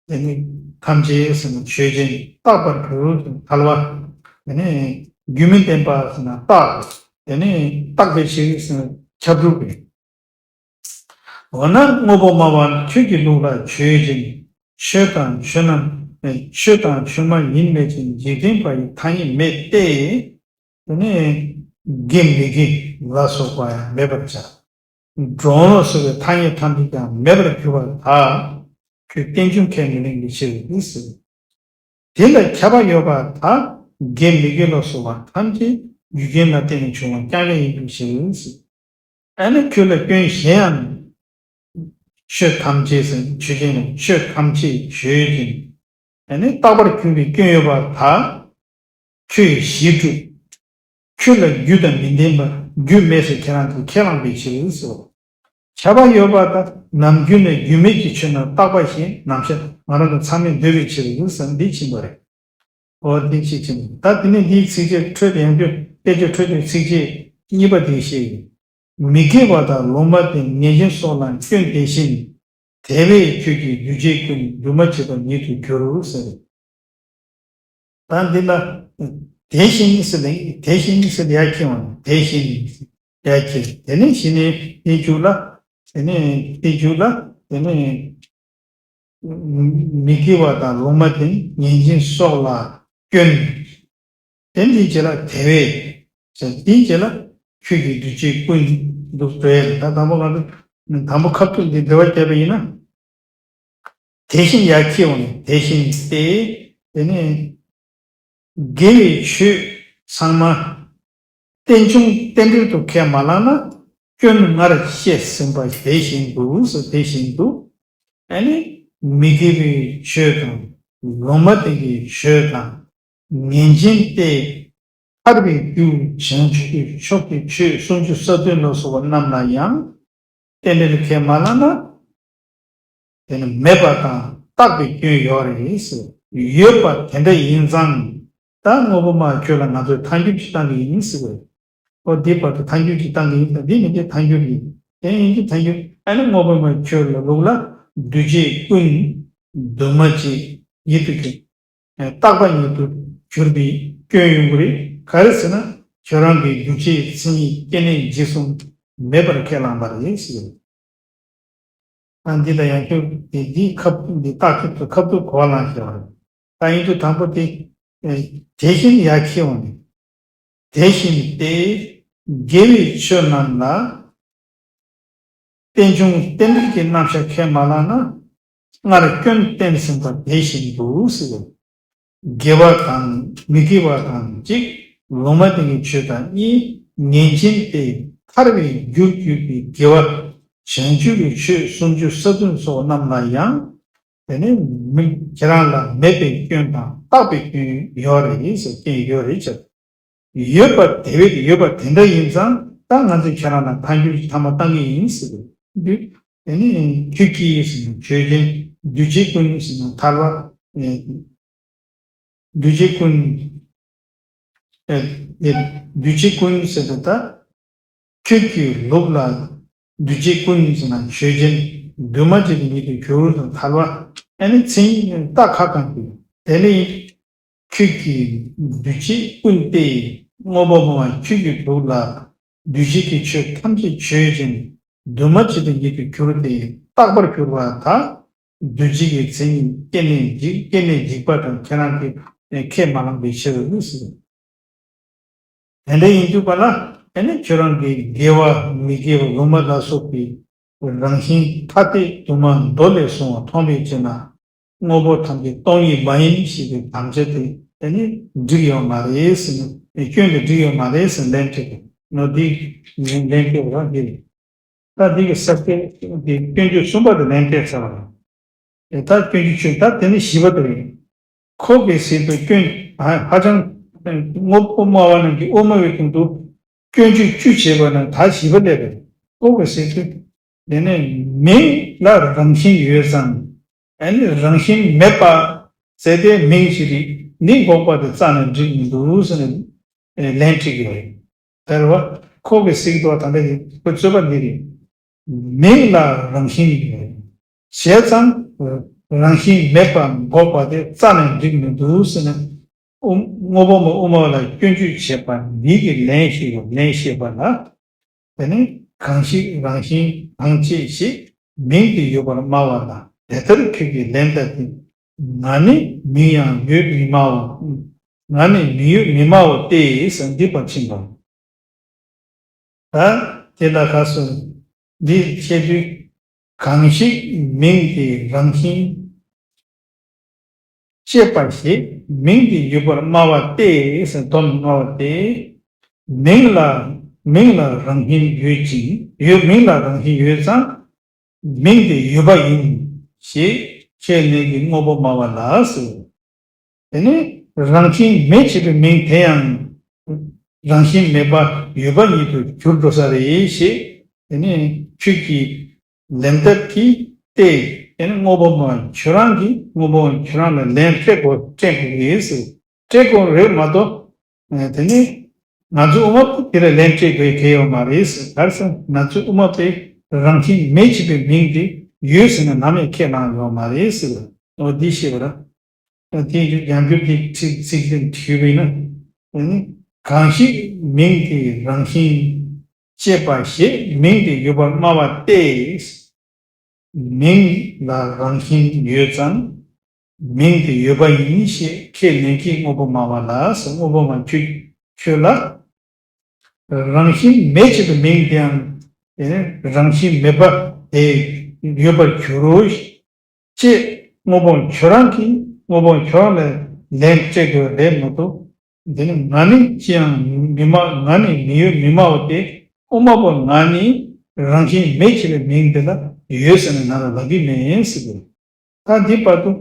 དེ་ནི་ཐམས་ཅད་ཟེར་ན་ཆོས་ཅན། རྟག་པར་གྱུར་ཐལ་བ། དེ་ནི་རྒྱུན་མི་བརྟན་པ་ཟེར་ན་རྟག་དེ་ནི་རྟག་པའི་ཕྱིར་ཟེར་ན་ཁྱབ་འཇུག་པས། འོ་ན་དངོས་པོ་སྨྲ་བ་ཁྱོད་ཀྱི་ལུགས་ལ་ཆོས་ཅན། ཆོས་དང་ཆོས་རྣམས་ཆོས་དང་ཆོས་མ་ཡིན་མེད་ཅན་འཇིག་རྟེན་པ་ཡི་ཐ་སྙད་མེད་དེ། དེ་ནི་དགེ་མི་དགེ་ལ་སོགས་པ་ཡང་མེད་པར་བྱ། འགྲོ་འོང་ལ་སོགས་པའི་ཐ་སྙད་ཐམས་ཅད་ཀྱང་མེད་པར་གྱུར་པ་དག་ཁྱོད་རྟེན་འབྱུང་ཁས་མི་ལེན་པའི་ཕྱིར་ཟེར། དེ་ལ་ཁྱབ་པ་ཡོད་པ་དག་དགེ་མི་དགེ་ལ་སོགས་པ་ཐམས་ཅད་རྒྱུ་རྐྱེན་ལ་བརྟེན་ནས་བྱུང་བ་རྐྱང་རྐྱང་ཡིན་པའི་ཕྱིར་ཟེར། ཨ་ནི་ཁྱོད་ལ་སྐྱོན་གཞན་ཡང་། ཆོས་ཐམས་ཅད་ཟེར་ཆོས་ཅན། ཆོས་ཐམས་ཅད་ཆོས་ཅན། ཨ་ནི་རྟག་པར་གྱུར་པའི་སྐྱོན་ཡོད་པ་དག་ཁྱོད་ཀྱིས་གཞིར་གྲུབ། ཁྱོད་ལ་རྒྱུ་དང་མི་ལྡན་པ་རྒྱུ་མེད་ཟེར་ཁྱེད་རང་གིས་ཁས་བླངས་པའི་ཕྱིར་ཟེར། ཁྱབ་པ་ཡོད་པ་དང་ནམ་རྒྱུན་ནས་རྒྱུ་མེད་ཀྱི་ཆོས་རྣམས་རྟག་པ་བཞིན་ནམ་ཞག་ང་རང་གི་མཚམས་མེད་འདོད་པའི་ཕྱིར་ཟེར་འདི་ཕྱིན་པ་རེད། འོ་འདི་ཕྱིན་ཕྱིན། ད་དེ་ནས་འདིའི་ཚིགས་བཅད་འཕྲོས་ཏེ་ཡང་བསྐྱར་དཔེ་བརྗོད་འཕྲོས་ཏེ་ཚིགས་བཅད་གཉིས་པ་དེ་བཤད་ཡིན། མི་དགེ་བ་དང་ལུང་མ་བསྟན། ངན་སྦྱིན་སོགས་ལ་སྐྱོན་དེ་བཞིན། དེ་བས་ཁྱོད་ཀྱིས་འདུས་བྱས་ཀུན། འདུས་མ་བྱས་པ་ཉིད་དུ་གྱུར་ཟེར། ད་འདི་ལ་དེ་བཞིན་ཟེར་ནས་དེ་བཞིན་ཟེར་ཡར་ཁྱེར་འོང་། དེ་བཞིན་ཡར་ཁྱེར། དེ་ནས་གཞི་ནས་དེ་མཇུག་ལ། དེ་ནས་དེ་མཇུག་ལ་དེ་ནས་མི་དགེ་བ་དང་ལུང་མ་བསྟན། ངན་སྦྱིན་སོགས་ལ་སྐྱོན། དེ་འདིའི་རྗེས་ལ་དེ་བས་ཟེར། དེའི་རྗེས་ལ་ཁྱོད་ཀྱིས་འདུས་བྱས་ཀུན། འདུ་བྲལ། ད་དང་པོ་ང་ཚོ་དང་པོ་ཁ་ཐུག་འདི་འགྲེལ་བ་བརྒྱབ་པ་ཡིན་ན། དེ་བཞིན་ཡར་ཁྱེར་འོང་ནས་དེ་བཞིན་ཏེ། དེ་ནས་དགེ་བའི་ཆོས་ཚང་མ་རྟེན་འབྱུང་རྟེན་འབྲེལ་དུ་ཁས་མ་བླངས་ན། སྐྱོན་སྔར་བཤད་ཟིན་པ་དེ་བཞིན་དུ་ཟེར། དེ་བཞིན་དུ། ཨ་ནི་མི་དགེ་བའི་ཆོས་དང་ལུང་མ་བསྟན་གྱི་ཆོས་དང་། ངན་སྦྱིན་ཏེ། ཐར་པའི་རྒྱུ་བྱང་ཆུབ་ཀྱི་ཕྱོགས་ཀྱི་ཆོས་སུམ་ཅུ་རྩ་བདུན་ལ་སོགས་པ་རྣམས་ལ་ཡང་རྟེན་འབྲེལ་ཁས་མ་བླངས་ན། དེ་ནི་མེད་པ་དང་རྟག་པའི་སྐྱོན་ཡོད་རེད་ཟེར། ཡོད་པ་དེ་འདྲ་ཡིན་ཙང་། ད་དངོས་པོ་སྨྲ་བ་ཁྱོད་ལ་ང་ཚོས་ཐལ་འགྱུར་ཅིག་བཏང་གི་ཡིན་ཟེར་བས། ཨོ་འདི་བར་དུ་ཐལ་འགྱུར་ཅིག་བཏང་གི་ཡིན་ཟེར། འདི་མིན་འདི་ཐལ་འགྱུར་ཡིན། དེ་ཡིན་གྱི་ཐལ་འགྱུར། ཨ་ནི་དངོས་པོ་སྨྲ་བ་ཁྱོད་ལ་ལུགས་ལ་འདུས་བྱས་ཀུན་འདུས་མ་བྱས་ཉིད་དུ་གྱུར། རྟག་པ་ཉིད་དུ་གྱུར་པའི་སྐྱོན་ཡོང་གི་རེད། ག་རེ་ཟེར་ན་ཁྱོད་རང་གི་འདུས་བྱས་མཚན་ཉིད་སྐྱེ་གནས་འཇིག་གསུམ་མེད་པར་ཁས་བླངས་པ་རེད་ཟེར། ཨ་འདི་ལ་ཡང་ཁྱོད་འདི་འདི་ཁབ་འདི་རྟགས་ཁྱབ་ཏུ་ཁབ་ཏུ་གོ་བ་བླངས་ཤེས་པ་རེད། ད་ཡིན་དུས་དང་པོ་དེ། ཨེ་དེ་བཞིན་ཡར་ཁྱེར་འོང་ནས། དེ་བཞིན་ཏེ། དགེ་བའི་ཆོས་རྣམས་ལ་རྟེན་འབྱུང་རྟེན་འབྲེལ་གྱི་རྣམ་གཞག་ཁས་མ་བླངས་ན། སྔར་སྐྱོན་བསྟན་ཟིན་པ་དེ་བཞིན་དུ་ཟེར། དགེ་བ་དང་མི་དགེ་བ་དང་གཅིག་ལུང་མ་བསྟན་གྱི་ཆོས་དང་གཉིས། ངན་སྦྱིན་ཏེ། ཐར་པའི་རྒྱུར་གྱུར་པའི་དགེ་བ་བྱང་ཆུབ་ཀྱི་ཆོས་སུམ་ཅུ་རྩ་བདུན་སོགས་རྣམས་ལ་ཡང་། དེ་ནི་མི་ཁྱེད་རང་ལ་མེད་པའི་སྐྱོན་དང་རྟག་པའི་སྐྱོན་ཡོད་རེད་ཟེར། སྐྱོན་ཡོད་རེད་ཟེར། ཡོད་པ་དེ་བས་ཡོད་པ་དེ་འདྲ་ཡིན་ཙང་། ད་ང་ཚོས་ཁྱེད་རང་ལ་ཐལ་འགྱུར་ཐ་མ་བཏང་གི་ཡིན་ཟེར་དུས། དེ་ནི་ཁྱོད་ཀྱིས་ཟེར་ནས་ཆོས་ཅན། འདུས་བྱས་ཀུན་ཟེར་ནས་ཐལ་བ། འདུས་བྱས་ཀུན། ཨེ་ཨེ་འདུས་བྱས་ཀུན་ཟེར་ཏེ་ད། ཁྱོད་ཀྱི་ལུགས་ལ་འདུས་བྱས་ཀུན་ཟེར་ན་ཆོས་ཅན། འདུས་མ་བྱས་པ་ཉིད་དུ་གྱུར་ཟེར་ཐལ་བ། ཨ་ནི་མཚན་ཉིད་རྟགས་ཁ་གང་གི། དེ་ནི་ཁྱོད་ཀྱི་འདུས་བྱས་ཀུན་ཏེ། དངོས་པོ་སྨྲ་བ་ཁྱོད་ཀྱི་ལུགས་ལ་འདུས་བྱས་ཀྱི་ཆོས་ཐམས་ཅད་ཆོས་ཅན། འདུས་མ་བྱས་པ་ཉིད་དུ་གྱུར་ཏེ་རྟག་པར་གྱུར་པ་དག་འདུས་བྱས་ཀྱི་མཚན་ཉིད་སྐྱེ་གནས་འཇིག་སྐྱེ་གནས་འཇིག་པ་དང་ཁྱེད་རང་གིས་ཁས་མ་བླངས་པའི་ཕྱིར་ཟེར། དེ་འདྲ་ཡིན་དུས་པ་ལ། ཨ་ནི་ཁྱོད་རང་གི་དགེ་བ་མི་དགེ་བ་ལུང་མ་ལ་སོགས་པའི་རང་བཞིན་ཐ་དད་དུ་མ་མདོ་ལས་གསུངས་པ་མཐོང་བའི་ཕྱིར་ན། དངོས་པོ་ཐམས་ཅད་སྟོང་ཉིད་མ་ཡིན་ཞེས་པའི་དམ་བཅའ་དེ་ཨ་ནི་འགྲིག་ཡོད་མ་རེད་ཟེར་ནས། སྐྱོན་དེ་འགྲིག་ཡོད་མ་རེད་ཟེར་ལན་སྤྲད་དགོས་ནོ། འདི་ལན་སྤྲད་པ་རང་འདི་རེད། ད་འདི་གི་ས་བཅད་འདི་སྐྱོན་བརྗོད་གསུམ་པ་དེ་ལན་སྤྲད་ཚར་བ་རེད། ཨེ་ད་སྐྱོན་བརྗོད་བཅུ། ད་དེ་ནི་བཞི་པ་དེ་རེད། ཁོ་གི་ཟེར་དུས་སྐྱོན་ཧ་ཧ་ཅང་དངོས་པོ་སྨྲ་བ་རྣམས་ཀྱིས་དབུ་མ་པའི་དོན་དུ་སྐྱོན་བརྗོད་བཅུ་བྱས་པ་ན་ད་བཞི་པ་སླེབས་པ་རེད། ཁོ་གི་ཟེར་དུས་དེ་ནི་མིང་ལ་རང་བཞིན་ཡོད་ཙང་། ཨ་ནི་རང་བཞིན་མེད་པ་ཟེར་ཏེ་མིང་ཞིག་རེད། འདི་འགོག་པ་དེ་རྩ་ནས་འགྲིག་མི་འདུག་ཟེར་ནས་ལན་འཁྲི་གི་རེད། དེར་བ་ཁོ་གི་གཟིགས་དོ་ད་ལྟ་ཡིན་ཁོ་རྩོད་པ་འདི་རེད། མིང་ལ་རང་བཞིན་ཡོད་བྱས་ཙང་ རང་བཞིན་མེད་པར་འགོག་པ་དེ་རྩ་ནས་འགྲིག་མི་འདུག་ཟེར་ནས། དབུ་དབུ་མ་མ་དབུ་མ་ལ་སྐྱོན་བརྗོད་བྱས་པ་འདི་གི་ལན་ཞིག་ལན་བཤད་པ་ལ། དེ་ནི་གང་ཞིག་རང་བཞིན་དང་བཅས་ཞེས་མིང་དེ་ཡོད་པར་སྨྲ་བ་ལ་དེ་ལྟར་ཁྱོད་ཀྱི་ལན་ལྟར་ཏེ། ང་ནི་མིང་ཡང་ཡོད་མི་སྨྲའོ། ང་ནི་མིང་ཡོད་མི་སྨྲའོ་སྟེ་ཟེར་འདི་པར་ཕྱིན་པ། ད་དེ་ལ་ཁ་སོ་འདི་བཤད་དུས། གང་ཞིག་མིང་དེ་རང་བཞིན་བཅས་པ་ཞེས་མིང་དེ་ཡོད་པར་སྨྲ་བ་སྟེ་ཟེར་སྡོམ་སྨྲ་བ་སྟེ། མིང་ལ་མིང་ལ་རང་བཞིན་ཡོད་ཅིང་ཡོད། མིང་ལ་རང་བཞིན་ཡོད་ཙང་མིང་དེ་ཡོད་པ་ཡིན་ཞེས་ཁས་ལེན་གྱི་དངོས་པོ་སྨྲ་བ་ལ་ཟེར། དེ་ནི་རང་བཞིན་མེད་ཅེས་པའི་མིང་དེ་ཡང་རང་བཞིན་མེད་པ་ཡོད་པ་ཉིད་དུ་གྱུར་འགྲོ་ས་རེད་ཞེས། དེ་ནི་ཁྱོད་ཀྱི་ལན་ལྟར་གྱིས་ཏེ། དེ་ནི་དངོས་པོ་མ་ཁྱོད་རང་གིས་དངོས་པོ་ཁྱོད་རང་ལ་ལན་སྤྲད་དགོས་སྤྲད་དགོས་ཀྱི་རེད་ཟེར། སྤྲད་དགོས་རེད་མ་གཏོགས། དེ་ནི་ང་ཚོ་དབུ་མ་པ་དེ་ལ་ལན་སྤྲད་དགོས་གལ་ཡོད་མ་རེད་ཟེར། ག་རེ་ཟེར་ན་ང་ཚོ་དབུ་མ་པས་རང་བཞིན་མེད་ཅེས་པའི་མིང་དེ་ཡོད་ཟེར་ན་ནམ་ཡང་ཁས་བླངས་ཡོད་མ་རེད་ཟེར། འོ་འདི་ཤེས་པ་ར། དེ་ཡང་བསྒྱུར་དེ་ཚིག་ཚིག་དེ་བྲིས་པས་ན། གང་ཞིག་མིང་དེ་རང་བཞིན་བཅས་པ་ཞེས་མིང་དེ་ཡོད་པར་སྨྲ་བ་སྟེ། མིང་ལ་རང་བཞིན་ཡོད་ཙང་མིང་དེ་ཡོད་པ་ཡིན་ཞེས་ཁས་ལེན་གྱི་དངོས་པོ་སྨྲ་བ་ལ་ཟེར། དངོས་པོ་མ་ཁྱོད་ཁྱོད་ལ་རང་བཞིན་མེད་ཅེས་པའི་མིང་དེའང་དེ་ནི་རང་བཞིན་མེད་པ་དེ་ཡོད་པར་འགྱུར་རོ། ཅེས་དངོས་པོ་ཁྱོད་རང་གིས་དངོས་པོ་ཁྱོད་རང་ལ་ལན་སྤྲད་དགོས་རེད་མ་གཏོགས། འདི་ནི་ང་ནི་ཅི་ཡང་མི་སྨྲ། ང་ནི་མིང་ཡོད་མི་སྨྲའོ་སྟེ། དབུ་མ་པ་ང་ནི་རང་བཞིན་མེད་ཅེས་པའི་མིང་འདི་ལ་ཡོད་ཟེར་ནས་ང་ལ་ལབ་ཀྱི་མེད་ཟེར་གྱི་རེད། ད་འདི་བར་དུ།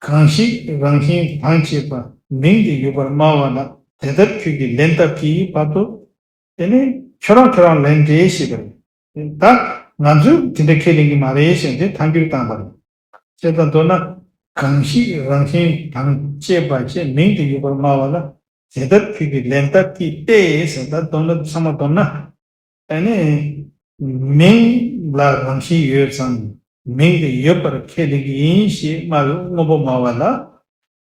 གང་ཞིག་རང་བཞིན་དང་བཅས་པ་མིང་དེ་ཡོད་པར་སྨྲ་བ་ལ་དེ་ལྟར་ཁྱོད་ཀྱི་ལན་ལྟར་གྱི་བར་དུ། དེ་ནི་ཁྱོད་རང་ཁྱོད་རང་ལན་འདྲེ་ཞེས་པ་རེད། ད་ང་ཚོས་དེ་འདྲ་ཁས་ལེན་གྱི་མ་རེད་ཞེས་དེ་ཐལ་འགྱུར་བཏང་པ་རེད། བྱས་ཙང་མདོར་ན། གང་ཞིག་རང་བཞིན་དང་བཅས་པ་ཞེས་མིང་དེ་ཡོད་པར་སྨྲ་བ་ལ་དེ་ལྟར་ཁྱོད་ཀྱི་ལན་ལྟར་གྱི་སྟེ་ཟེར། ད་མདོར་ན་ཚང་མ་མདོར་ན། ཨ་ནི། མིང་ལ་རང་བཞིན་ཡོད་ཙང་མིང་དེ་ཡོད་པར་ཁས་ལེན་གྱི་ཡིན་ཞེས་སྨྲ་བའི་དངོས་པོ་སྨྲ་བ་ལ།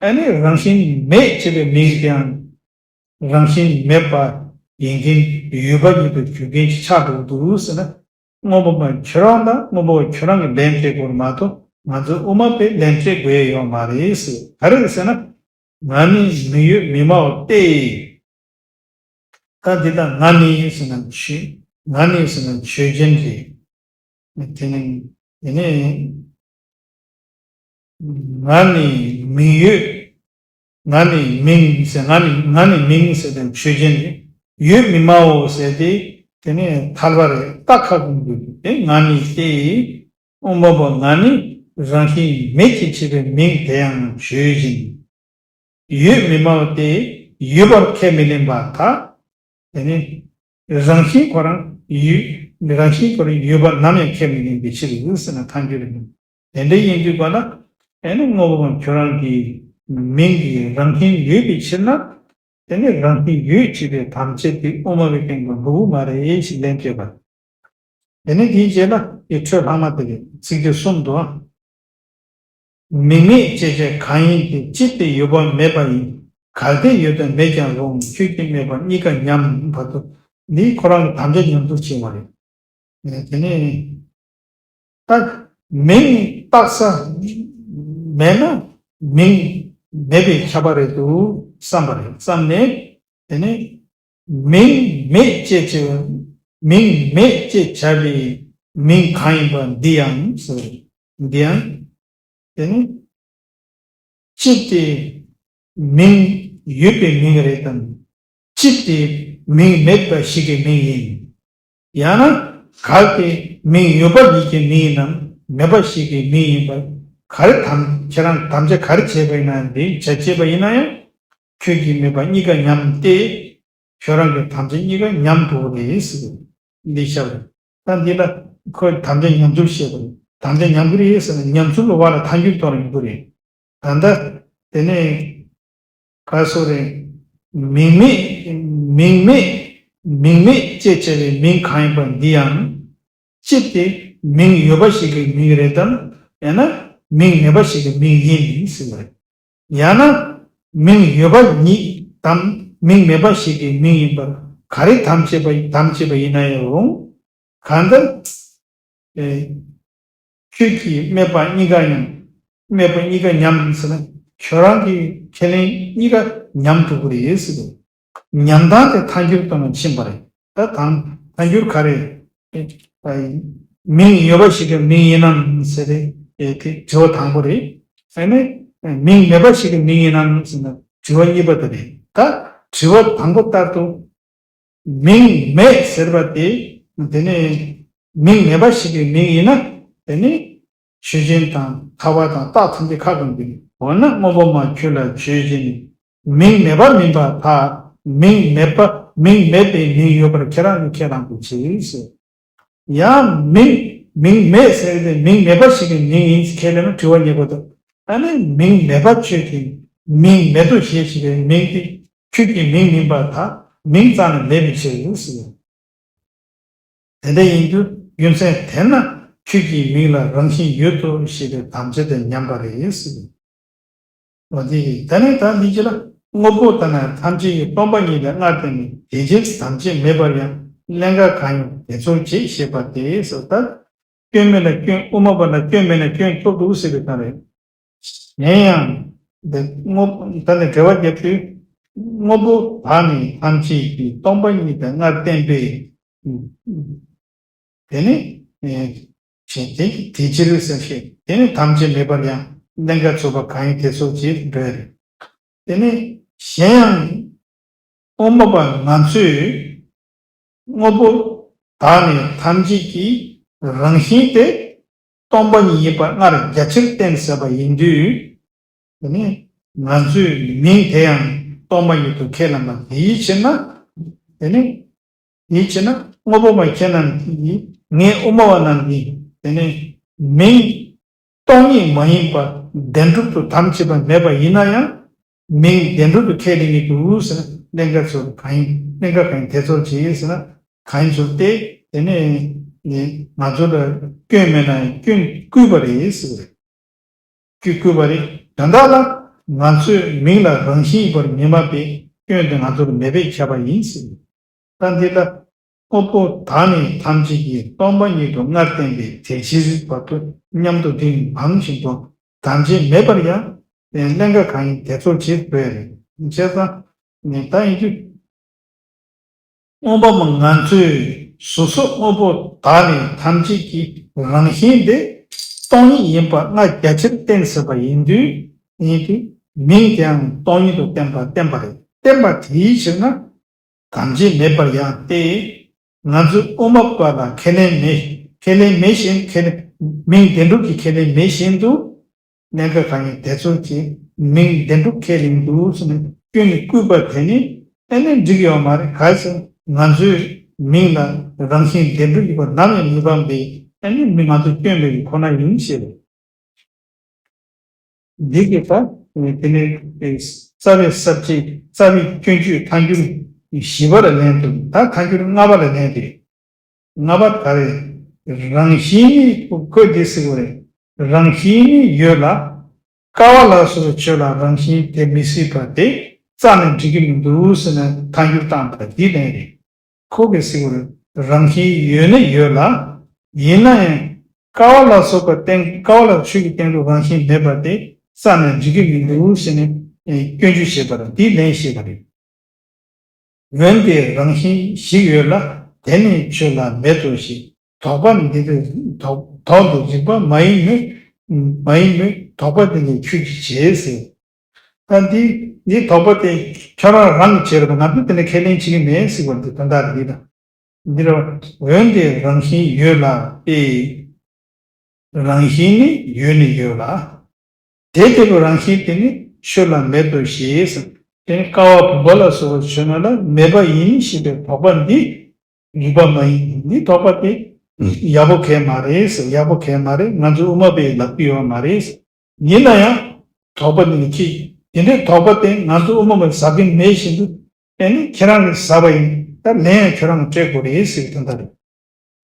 ཨ་ནི་རང་བཞིན་མེད་ཅེས་པའི་མིང་དེའང་རང་བཞིན་མེད་པ་ཡིན་མཁན་ཡོད་པ་ཉིད་དུ་གྱུར་མཁན་ཞིག་ཆགས་འགྲོ་གི་འདུག་ཟེར་ན། དངོས་པོ་མ་ཁྱོད་རང་དང་དངོས་པོ་ཁྱོད་རང་གིས་ལན་སྤྲད་དགོས་མ་གཏོགས་ང་ཚོ་དབུ་མ་པས་ལན་སྤྲད་དགོས་ཡ་ཡོད་མ་རེད་ཟེར། ག་རེ་རེད་ཟེར་ན། ང་ནི་མིང་ཡོད་མི་སྨྲའོ་སྟེ། ད་འདི་ལ་ང་ནི་ཟེར་ན་ཆོས། ང་ནི་ཟེར་ན་ཆོས་ཅན་རེད། དེ་ནི་དེ་ནི་ང་ནི་མིང་ཡོད། ང་ནི་མིང་ཟེར། ང་ནི་ང་ནི་མིང་ཟེར་དེ་ཆོས་ཅན་རེད། ཡོད་མི་སྨྲའོ་ཟེར་དེ་དེ་ནི་ཐལ་བ་རེད། རྟགས་ཁ་སྐོང་དགོས་ཀྱི་དེ་ང་ནི་སྟེ། དབུ་མ་པ་ང་ནི་རང་བཞིན་མེད་ཅེས་བྱས་པའི་མིང་དེ་ཡང་ཆོས་ཅན། ཡོད་མི་སྨྲ་བ་སྟེ། ཡོད་པར་ཁས་མི་ལེན་པར་ཐལ། དེ་ནི་རང་བཞིན་ཁོ་རང་ཡོད། རང་བཞིན་ཁོ་རང་ཡོད་པར་ནམ་ཡང་ཁས་མི་ལེན་པའི་ཕྱིར་ཟེར་ན་ཐལ་འགྱུར་རེད། དེ་འདྲ་ཡིན་དུས་ག་ལ་ཨེ་ནི་དངོས་པོ་ཁོ་རང་གི་མིང་གི་རང་བཞིན་ཡོད་པའི་ཕྱིར་ན། དེ་ནི་རང་བཞིན་ཡོད་ཅེས་པའི་དམ་བཅའ་དེ་དབུ་མ་པའི་སྟེང་དུ་འགྲོ་གི་མ་རེད་ཞེས་ལན་སྤྲད་པ། དེ་ནས་དེའི་རྗེས་ལ་ཡི་འཕྲོས་ལྷག་མ་དེ་རེད། ཚིགས་བཅད་གསུམ་དུ། མིང་མེད་ཅེས་བྱ་གང་ཡིན་ཏེ། ཅི་སྟེ་ཡོད་པ་མེད་པ་ཡིན། གལ་ཏེ་ཡོད་དང་མེད་ཀྱང་རུང་། ཁྱོད་ཀྱིས་སྨྲས་པ་གཉིས་ཀ་ཉམས། བར་དུ་འདིའི་ཁོ་རང་གི་དམ་བཅའ་ཉམས་ཚུལ་ཕྱེ་བ་རེད། དེ་ནས་ད་མིང་བཏགས་ས་མེད་ན་མིང་མེད་པའི་ཁྱབ་པ་རེད་འདུག་བསམ་པ་རེད། བསམ་ནས་དེ་ནས། མིང་མེད་ཅེས་བྱ་བའི། མིང་མེད་ཅེས་བྱ་བའི་མིང་གང་ཡིན་པ་འདི་ཡང་ཟེར། འདི་ཡང་། དེ་ནི། ཅི་སྟེ་མིང་ཡོད་པའི་མིང་རེད་དམ། ཅི་སྟེ་མིང་མེད་པ་ཞིག་གི་མིང་ཡིན། ཡང་ན་གལ་ཏེ་མིང་ཡོད་པ་ཉིད་ཀྱི་མིང་ཡིན་ནམ་མེད་པ་ཞིག་གི་མིང་ཡིན་པ། ག་རེ་དམ། ཁྱེད་རང་དམ་བཅའ་ག་རེ་བྱས་པ་ཡིན་ན་འདི་བྱ་བྱས་པ་ཡིན་ན་ཡང་། ཁྱོད་ཀྱིས་སྨྲས་པ་གཉིས་ཀ་ཉམས་ཏེ། ཁྱོད་རང་གི་དམ་བཅའ་གཉིས་ཀ་ཉམས་འགྲོ་གི་རེད་ཟེར། འདི་བཤད་པ་རེད། ད་འདི་ལ་ཁོས་དམ་བཅའ་ཉམས་ཚུལ་བཤད་པ་རེད། དམ་བཅའ་ཉམས་ཀྱི་རེད་ཟེར་ན་ཉམས་ཚུལ་ལ་བ་ལ་ཐལ་འགྱུར་གཏོང་ར་ཡོང་གི་རེད། ད་ལྟ་དེ་ནས་ག་སོ་རེད། མིང་མེད། མིང་མེད། མིང་མེད་ཅེས་བྱ་བའི་མིང་གང་ཡིན་པ་འདི་ཡང་། ཅི་སྟེ་མིང་ཡོད་པ་ཞིག་གི་མིང་རེད་དམ། ཡང་ན་ མིང་མེད་པ་ཞིག་གི་མིང་ཡིན་ཟེར་བ་རེད། ཡང་ན་མིང་ཡོད་པ་ཉིད་དམ་མིང་མེད་པ་ཞིག་གི་མིང་ཡིན་པར་ག་རེ་དམ་བཅས་པ་དམ་བཅས་པ་ཡིན་ན་ཡང་རུང་། གང་ལྟར། ཨེ། ཁྱོད་ཀྱིས་སྨྲས་པ་གཉིས་ཀ་མཉམ། སྨྲས་པ་གཉིས་ཀ་མཉམ་ཟེར་ན་ཁྱོད་རང་གི་ཁས་ལེན་གཉིས་ཀ་མཉམ་འགྲོ་གི་རེད་ཟེར་དུས། ཉམས་སྟངས་དེ་ཐལ་འགྱུར་དུ་མ་ཕྱིན་པ་རེད། ད་དང་ཐལ་འགྱུར་ག་རེ། ཨེ། མིང་ཡོད་པ་ཞིག་གི་མིང་ཡིན་ནམ་ཟེར་ཏེ་ཨེ་དེ་དྲི་བ་དང་པོ་རེད། ཨ་ནི་མིང་མེད་པ་ཞིག་གི་མིང་ཡིན་ནམ་ཟེར་ན་དྲི་བ་གཉིས་པ་དེ་རེད། ད་དྲི་བ་དང་པོ་ལྟར་དུ། མིང་མེད་ཟེར་བ་དེ། དེ་ནི་མིང་མེད་པ་ཞིག་གི་མིང་ཡིན་ན། དེ་ནི་ཆོས་ཅན་དང་ཐར་པ་དང་རྟགས་ཐམས་ཅད་ཁ་ཀུན་འདུས། འོ་ན་སྔོན་པོ་མ་ཁྱོད་ལ་ཆོས་ཅན། མིང་མེད་པ་མིན་པར་ཐལ། མིང་མེད་པ་མིང་མེད་པའི་མིང་ཡོད་པར་ཁྱེད་རང་གིས་ཁས་བླངས་པའི་ཕྱིར་ཟེར། ཡང་མིང་མིང་མེད་ཟེར་ཏེ་མིང་མེད་པ་ཞིག་གི་མིང་ཡིན་ཁས་ལེན་ན་དྲི་བ་གཉིས་པོ་དང་། ཨ་ནི་མིང་མེད་པ་ཁྱོད་ཀྱི་མིང་མེད་དོ་ཞེས་བྱ་བའི་མིང་དེ་ཁྱོད་ཀྱི་མིང་མིན་པར་ཐལ། མིང་རྩ་ནས་མེད་པའི་ཕྱིར་ཟེར། དེ་འདྲ་ཡིན་དུས་རྒྱུ་མཚན་དེས་ན་ཁྱོད་ཀྱི་མིང་ལ་རང་བཞིན་ཡོད་དོ་ཞེས་པའི་དམ་བཅའ་དེ་ཉམས་པ་རེད་ཟེར། འོ་དེ་ཡིན། ད་ནི་ད་འདི་ཅི་ལ་དངོས་པོ་ལྟར་ན་ཐམས་ཅད་ཀྱི་སྟོང་པ་ཉིད་ལས་སྔར་བསྟན་པའི་དེ་ཕྱིར་དམ་བཅས་མེད་པར་ཡང་ཀླན་ཀ་གང་ཡིན་དེ་ཚོར་བྱེད་ཞེས་པ་དེ་སོ། ད་སྐྱོན་མེད་ན་སྐྱོན། དབུ་མ་པ་ན་སྐྱོན་མེད་ན་སྐྱོན་ཐོབ་འདུག་ཟེར་བའི་སྒང་རེད། གཞན་ཡང་། འདི་དངོས་ད་ནི་འགྲེལ་བ་རྒྱབ་དུས། དངོས་པོ་དག་ནི་ཐམས་ཅད་ཀྱི་སྟོང་པ་ཉིད་དེ་སྔར་བསྟན་པའི། དེ་ནི། ཞེས་དེ་དེ་ཕྱིར་ཟེར་ཞེས་དེ་ནི་ཐམས་ཅད་མེད་པར་ཡང་ཀླན་ཀ་ཚོར་བ་གང་ཡིན་དེ་ཚོར་བྱེད་འགྲོ་ཡ་རེད། དེ་ནི་གཞན་ཡང་། དབུ་མ་པ་ང་ཚོས་དངོས་པོ་དག་ནི་ཐམས་ཅད་ཀྱི་རང་བཞིན་དེ་སྟོང་པ་ཉིད་ཡིན་པ་སྔར་རྒྱ་ཆེར་བསྟན་ཟེར་བ་ཡིན་དུས། དེ་ནི་ང་ཚོས་མིང་དེ་ཡང་སྟོང་པ་ཉིད་དུ་ཁས་ལེན་པ་དེའི་ཕྱིར་ན། དེ་ནི་དེའི་ཕྱིར་ན་དངོས་པོ་མ་ཁྱེད་རྣམས་ཀྱིས་ངས་དབུ་མ་པ་རྣམས་ཀྱིས་དེ་ནི་མིང་སྟོང་ཉིད་མ་ཡིན་པ་བདེན་གྲུབ་ཏུ་དམ་བཅས་པ་མེད་པ་ཡིན་ན་ཡང་། མིང་བདེན་གྲུབ་ཏུ་ཁས་ལེན་གྱི་འདུག་ཟེར་ན་ཀླན་ཀ་ཚོར་གང་ཡིན། ཀླན་ཀ་གང་ཡིན་དེ་ཚོར་བྱེད་ཟེར་ན་གང་ཡིན་ཚོར་ཏེ། དེ་ནས་ནི་ང་ཚོ་ལ་སྐྱོན་མེད་ན་ཡང་སྐྱོན་བསྐུལ་བ་རེད་ཟེར། སྐྱོན་བསྐུལ་བ་རེད། དོན་དག་ལ་ང་ཚོས་མིང་ལ་རང་བཞིན་ཡིན་པར་མི་སྨྲ་བས་སྐྱོན་དེ་ང་ཚོར་མེད་པས་ཁྱབ་པ་ཡིན་ཟེར། ད་འདི་ལ། དངོས་པོ་དག་ནི་ཐམས་ཅད་ཀྱི་སྟོང་པ་ཉིད་དུ་སྔར་བསྟན་པའི་དེ་ཕྱིར་བར་དུ་མཉམ་དུ་འདི་ནི་བང་བཞིན་དུ་དམ་བཅས་མེད་པར་ཡང་ཀླན་ཀ་གང་ཡིན་དེ་ཚོར་བྱེད་དགོས་རེད། བྱས་ཙང་ནི་ད་ཡིན་དུས། དངོས་པོ་མ་ང་ཚོས་སོ་སོ་དངོས་པོ་དག་ནི་ཐམས་ཅད་ཀྱི་རང་བཞིན་དེ་སྟོང་ཉིད་ཡིན་པ་སྔར་རྒྱ་ཆེར་བསྟན་ཟེར་བ་ཡིན་དུས། ཡིན་དུས་མིང་དེའང་སྟོང་ཉིད་དུ་བསྟན་པ་བསྟན་པ་རེད། བསྟན་པ་དེའི་ཕྱིར་ན། དམ་བཅས་མེད་པར་ཡང་སྟེ། ང་ཚོས་དབུ་མ་པ་ལ་ཁས་ལེན་མེད། ཁས་ལེན་མེད་བཞིན་ཁས་ལེན། མིང་བདེན་གྲུབ་ཀྱི་ཁས་ལེན་མེད་བཞིན་དུ། ཀླན་ཀ་གང་ཡིན་དེ་ཚོར་གྱིས་མིང་བདེན་གྲུབ་ཁས་ལེན་འདུག་ཟེར་ནས་སྐྱོན་ནི་བསྐུལ་བ་དེ་ནི་ཨ་ནི་འགྲིག་ཡོད་མ་རེད། ག་ཟེར་ང་ཚོས་མིང་ལ་རང་བཞིན་བདེན་གྲུབ་ཡིན་པ་ནམ་ཡང་མི་སྤང་པས་ཨ་ནི་མི་ང་ཚོ་སྐྱོན་མེད་པའི་ཁོ་ན་ཡིན་ཞེས། འདི་གི་ད་དེ་ནས་རྩ་བའི་ས་བཅད་རྩ་བའི་སྐྱོན་བརྗོད་ཐལ་འགྱུར་བཞི་པ་ལ་ལན་འདུག་ད་ཐལ་འགྱུར་ལྔ་པ་ལ་ལན་འདུག་ལྔ་པ་ག་རེ། རང་བཞིན་ནི་ཁོ་འདི་ཟེར་བ་རེད། རང་བཞིན་ནི་ཡོད་ལ། ཀ་བ་ལ་སོགས་པའི་ཆོས་ལ་རང་བཞིན་དེ་མི་སྲིད་པ་དེ་རྩ་ནས་འགྲིག་གི་མི་འདུག་ཟེར་ནས་ཐལ་འགྱུར་བཏང་པ་འདི་ལན་རེད། ཁོ་གིས་ཟེར་བ་རེད། རང་བཞིན་ཡོད་ནི་ཡོད་ལ། ཡིན་ན་ཡང་། ཀ་བ་ལ་སོགས་པ་བསྟན། ཀ་བ་ལ་ཆོས་ཀྱི་བསྟན་ལུགས་རང་བཞིན་མེད་པ་དེ་རྩ་ནས་འགྲིག་གི་མི་འདུག་ཟེར་ནས་སྐྱོན་བརྗོད་བྱས་པ་རེད། འདི་ལན་བཤད་པ་རེད། འོན་ཏེ་རང་བཞིན་ཞིག་ཡོད་ལ། དེ་ནི་ཆོས་ལ་མེད་དོ་ཞེས། དོགས་པ་འདི་དོགས་དོགས་འདི་རིགས་པ་མ་ཡིན་མོད། མ་ཡིན་མོད། དོགས་པ་འདི་ནི་ཁྱོད་ཀྱིས་བྱས་ཟེར། ད་འདི་འདི་དོགས་པ་དེ་ཁྱོད་རང་རང་གིས་བྱས་རེད་པ། ང་ཚོས་དེ་ནས་ཁས་ལེན་བྱེད་ཀྱི་མེད་ཟེར་བ་འདི་དོན་དག་རེད། འདི་ལ་འོན་ཏེ་རང་བཞིན་ཡོད་ལ་སྟེ། རང་བཞིན་ནི་ཡོད་ནི་ཡོད་ལ། དེ་ལྟ་བུའི་རང་བཞིན་དེ་ནི་ཆོས་ལ་མེད་དོ་ཞེས་ཟེར། དེ་ནི་ཀ་བ་བུམ་པ་ལ་སོགས་པ་ཆོས་རྣམས་ལ་མེད་པ་ཡིན་ཞེས་པའི་དོགས་པ་འདི་རིགས་པ་མ་ཡིན། འདི་དོགས་པ་དེ་ཡག་པོ་གང་ཡང་མ་རེད་ཟེར། ཡག་པོ་གང་ཡང་མ་རེད། ང་ཚོ་དབུ་མ་པས་ལབ་ཀྱི་ཡོད་མ་རེད་ཟེར། ཡིན་ན་ཡང་དོགས་པ་འདི་ནི་ཁྱི། དེ་འདྲའི་དོགས་པ་དེ་ང་ཚོ་དབུ་མ་པས་ཟ་གི་མེད་བཞིན་དུ། ཨེ་ནི་ཁྱེད་རང་གིས་ཟ་བ་ཡིན། ད་ལན་ཡང་ཁྱོད་རང་གིས་སྤྲད་དགོས་རེད་ཟེར་གྱི་དོན་དག་རེད།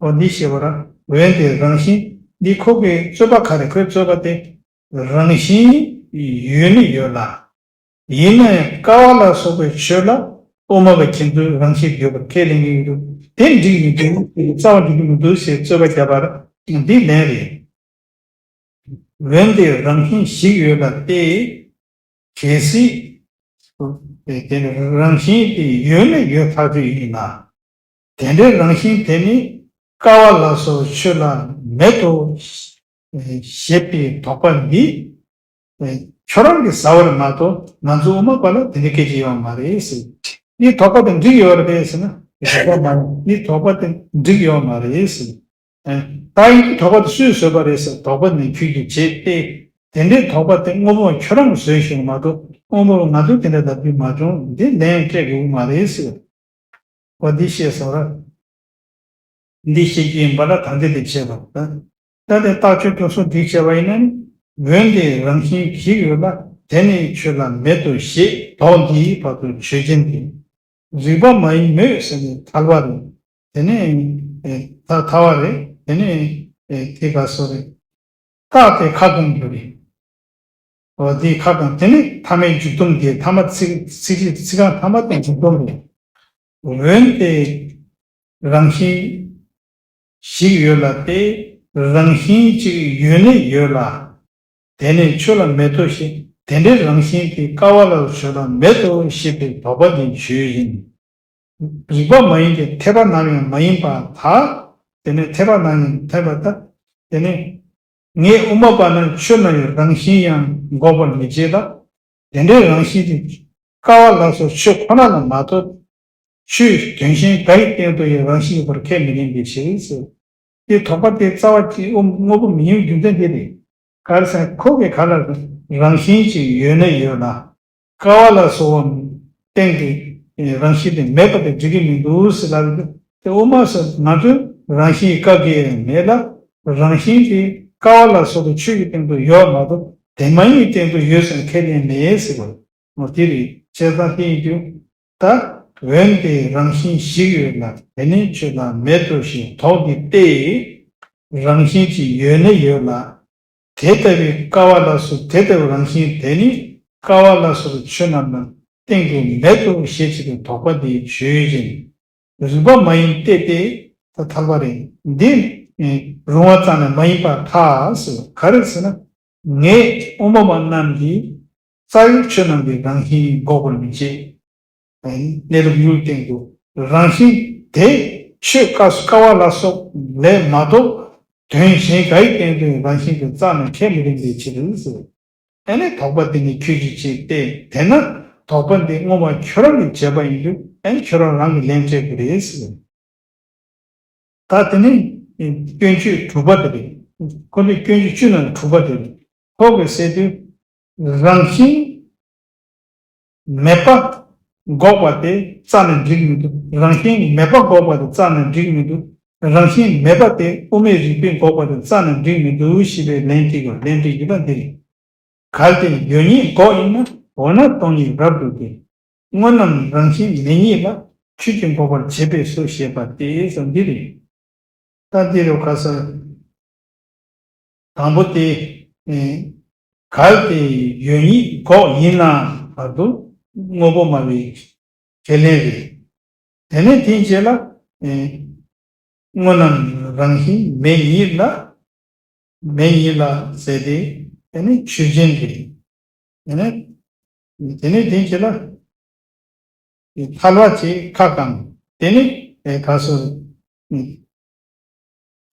འོ་འདི་ཞེས་པ་ར། འོན་ཏེ་རང་བཞིན་འདི་ཁོ་གི་རྩོད་པ་ག་རེ། ཁོའི་རྩོད་པ་དེ། རང་བཞིན་ཡོད་ནི་ཡོད་ལ། ཡིན་ན་ཡང་ཀ་བ་ལ་སོགས་པའི་ཆོས་ལ་དབུ་མ་པ་མཁྱེན་ཚུལ་རང་བཞིན་ཡོད་པར་ཁས་ལེན་གྱི་ཡོད་དུ། དེ་འགྲིག་མི་འགྲིག་རྩ་བ་འགྲིག་གི་མི་འདུག་ཞེས་རྩོད་པ་བརྒྱབ་པར་འདི་ལན་རེད། འོན་ཏེ་རང་བཞིན་ཞིག་ཡོད་ལ་སྟེ། གལ་སྲིད་དེ་ནི་རང་བཞིན་དེ་ཡོད་ན་ཡོད་ཐག་ཆོད་ཡིན་ན། དེ་འདྲའི་རང་བཞིན་དེ་ནི་ཀ་བ་ལ་སོགས་ཆོས་ལ་མེད་དོ་ཞེས་པའི་དོགས་པ་འདི་ཁྱོད་རང་གིས་ཟ་བ་རེད་མ་གཏོགས་ང་ཚོ་དབུ་མ་པ་ལ་དེ་འདྲའི་སྐད་ཆ་ཡོད་མ་རེད་ཟེར། འདི་དོགས་པ་དེ་འགྲིག་ཡོད་རེད་ཟེར་ན། དོགས་པ་མ་རེད། འདི་དོགས་པ་དེ་འགྲིག་ཡོད་མ་རེད་ཟེར། ད་ཡིན་དོགས་པ་དེ་སུས་བཟོས་པ་རེད་ཟེར། དོགས་པ་ནི་ཁྱོད་ཀྱིས་བྱས་ཏེ། དེ་འདྲའི་དོགས་པ་དེ་དངོས་པོ་ཁྱོད་རང་གིས་བཟོས་ཤིང་མ་གཏོགས་དངོས་པོ་ང་ཚོས་དེ་འདྲ་ལབ་རྒྱུ་མ་བྱུང་། འདི་ལན་སྤྲད་དགོས་ཀྱི་མ་རེད་ཟེར། འོ་འདི་བཤད་སོང་ར། འདི་བཤད་རྒྱུ་ཡིན་པ་ལ་ད་འདི་དེ་བྱས་པ། ད་དེ་རྟགས་ཆོས་སྐྱོན་སོགས་སྒྲིག་བྱས་པ་ཡིན་ན་ནི། འོན་ཏེ་རང་བཞིན་ཞིག་ཡོད་ལ་དེ་ནི་ཆོས་ལ་མེད་དོ་ཞེས་དོགས་འདིའི་བར་དུ་ཆོས་ཅན་དེ་རིགས་པ་མ་ཡིན་མོད་ཟེར་ནས་ཐལ་བ་རེད། དེ་ནས་ཨེ་ཐ་ཐ་བ་རེད། དེ་ནས་ཨེ་དེ་ག་སོ་རེད། རྟགས་དེ་ཁ་སྐོང་རྒྱུ་རེད། འོ་དེ་ཁ་སྐོང་། དེ་ནས་ཐ་མའི་མཇུག་སྡོམ་དེ་ཐ་མ་ཚིག་ཚིག་ཚིག་རྐང་ཐ་མ་དེ་མཇུག་སྡོམ་རེད། འོན་ཏེ་རང་བཞིན་ཞིག་ཡོད་ལ་སྟེ། རང་བཞིན་གཅིག་ཡོད་ནི་ཡོད་ལ། དེ་ནི་ཆོས་ལ་མེད་དོ་ཞེས། དེ་འདྲའི་རང་བཞིན་དེ་ཀ་བ་ལ་ཆོས་ལ་མེད་དོ་ཞེས་པའི་དོགས་པ་དེ་ཆོས་ཡིན། རིགས་པ་མ་ཡིན་ཏེ་འཐད་པ་ནམ་ཡང་མ་ཡིན་པར་ཐལ། དེ་ནི་འཐད་པ་ནམ་ཡང་འཐད་པར་ཐལ། དེ་ནི་ངས་དབུ་མ་པ་ན་ཆོས་ན་ཡང་རང་བཞིན་ཡང་འགོག་པར་མི་བྱེད་ལ། དེ་འདྲའི་རང་བཞིན་དེ་ཀ་བ་ལ་སོགས་ཆོས་ཁོ་ན་ལ་མ་གཏོགས། ཆོས་དོན་གཞན་འགའ་ཡི་སྟེང་དུ་ཡང་རང་བཞིན་ཡོད་པར་ཁས་མི་ལེན་པའི་ཕྱིར་ཟེར། དེ་དོགས་པ་དེ་རྩ་བ་གཅིག་དངོས་པོ་མི་ཡིན་རྒྱུ་མཚན་དེ་རེད། ག་རེ་ཟེར་ན་ཁོ་གིས་ག་ལ་རང་བཞིན་གཅིག་ཡོད་ན་ཡོད་ལ། ཀ་བ་ལ་སོགས་པ་སྟེང་དུ་རང་བཞིན་དེ་མེད་པ་དེ་འགྲིག་གི་མི་འདུག་ཟེར་ལབ་ཡོད། དེ་དབུ་མ་ཟེར་ང་ཚོའི་རང་བཞིན་བཀག་གི་མེད་ལ། རང་བཞིན་དེ་ཀ་བ་ལ་སོགས་པའི་ཆོས་ཀྱི་སྟེང་དུ་ཡོད་མ་གཏོགས་དེ་མ་ཡིན་སྟེང་དུ་ཡོད་ཟེར་ཁས་ལེན་མེད་ཟེར་བ། འོ་དེ་རེད། བྱས་ཙང་དེ་ཡིན་དུས། ད་འོན་ཏེ་རང་བཞིན་ཞིག་ཡོད་ལ་དེ་ནི་ཆོས་ལ་མེད་དོ་ཞེས་དོགས་འདི་སྟེ། རང་བཞིན་གཅིག་ཡོད་ནི་ཡོད་ལ། དེ་ལྟ་བུའི་ཀ་བ་ལ་སོགས་དེ་ལྟ་བུའི་རང་བཞིན་དེ་ནི་ཀ་བ་ལ་སོགས་པའི་ཆོས་རྣམས་ལ་སྟེང་དུ་མེད་དོ་ཞེས་བྱ་བའི་དོགས་པ་འདི་ཆོས་ཅན། རིགས་པ་མ་ཡིན་ཏེ་སྟེ། ད་ཐལ་བ་རེད། འདི་རུང་བ་ཙམ་ལས་མ་ཡིན་པར་ཐལ་ཟེར། ག་རེ་ཟེར་ན། ངས་དབུ་མ་པ་རྣམས་ཀྱིས་རྩ་བའི་ཆོས་རྣམས་ཀྱི་རང་བཞིན་འགོག་པར་མི་བྱེད། གནས་ལུགས་ཡུལ་སྟེང་དུ་རང་བཞིན་དེ་ཆོས་ཀ་ཀ་བ་ལ་སོགས་ལས་མ་གཏོགས་དོན་གཞན་ག་ཡི་སྟེང་དུ་རང་བཞིན་དུ་རྩ་ནས་ཁས་མི་ལེན་པའི་ཕྱིར་ཟེར། ཨ་ནི་དོགས་པ་དེ་ནི་ཁྱོད་ཀྱིས་བྱས་ཏེ། དེས་ན་དོགས་པ་འདི་དངོས་པ་ཁྱོད་རང་གིས་བྱས་པ་ཡིན་དུས་ཨ་ནི་ཁྱོད་རང་རང་གིས་ལན་སྤྲད་དགོས་རེད་ཟེར། ད་དེ་ནི་སྐྱོན་བརྗོད་དྲུག་པ་དེ་རེད། ཁོ་ཚོའི་སྐྱོན་བརྗོད་བཅུ་ནང་གི་དྲུག་པ་དེ་རེད། ཁོ་གིས་ཟེར་དུས་རང་བཞིན་མེད་པ་འགོག་པ་དེ་རྩ་ནས་འགྲིག་མི་འདུག་རང་བཞིན་མེད་པ་འགོག་པ་དེ་རྩ་ནས་འགྲིག་མི་འདུག་རང་བཞིན་མེད་པ་དེ་དབུ་མའི་རིགས་པས་འགོག་པ་དེ་རྩ་ནས་འགྲིག་མི་འདུག་ཞེས་པའི་ལན་འདི་གོ། ལན་འདི་ཡིན་པ་འདི་རེད། གལ་ཏེ་ཡོད་ཉིད་འགོག་ཡིན་ན། འོ་ན་སྟོང་ཉིད་རབ་བསྒྲུབས་ཏེ། དངོས་རྣམས་རང་བཞིན་མེད་ཉིད་ལ། ཆོས་ཀྱིས་འགོག་པར་བྱེད་པས་སོ་ཞེས་པ་སྟེ་ཟེར་འདི་རེད། ད་འདི་རུ་ཁ་སང་དང་པོ་དེ། ཨེ། གལ་ཏེ་ཡོད་ཉིད་འགོག་ཡིན་ན་བར་དུ་དངོས་པོ་སྨྲ་བའི་ཁས་ལེན་རེད། དེ་ནས་དེའི་རྗེས་ལ། ཨེ། དངོས་རྣམས་རང་བཞིན་མེད་ཉིད་ལ། མེད་ཉིད་ལ་ཟེར་ཏེ། དེ་ནི་ཆོས་ཅན་རེད། དེ་ནས་དེ་ནས་དེའི་རྗེས་ལ། ཐལ་བ་ཅེས་ཁ་བསྐང་། དེ་ནི་ཨེ་ག་སོ།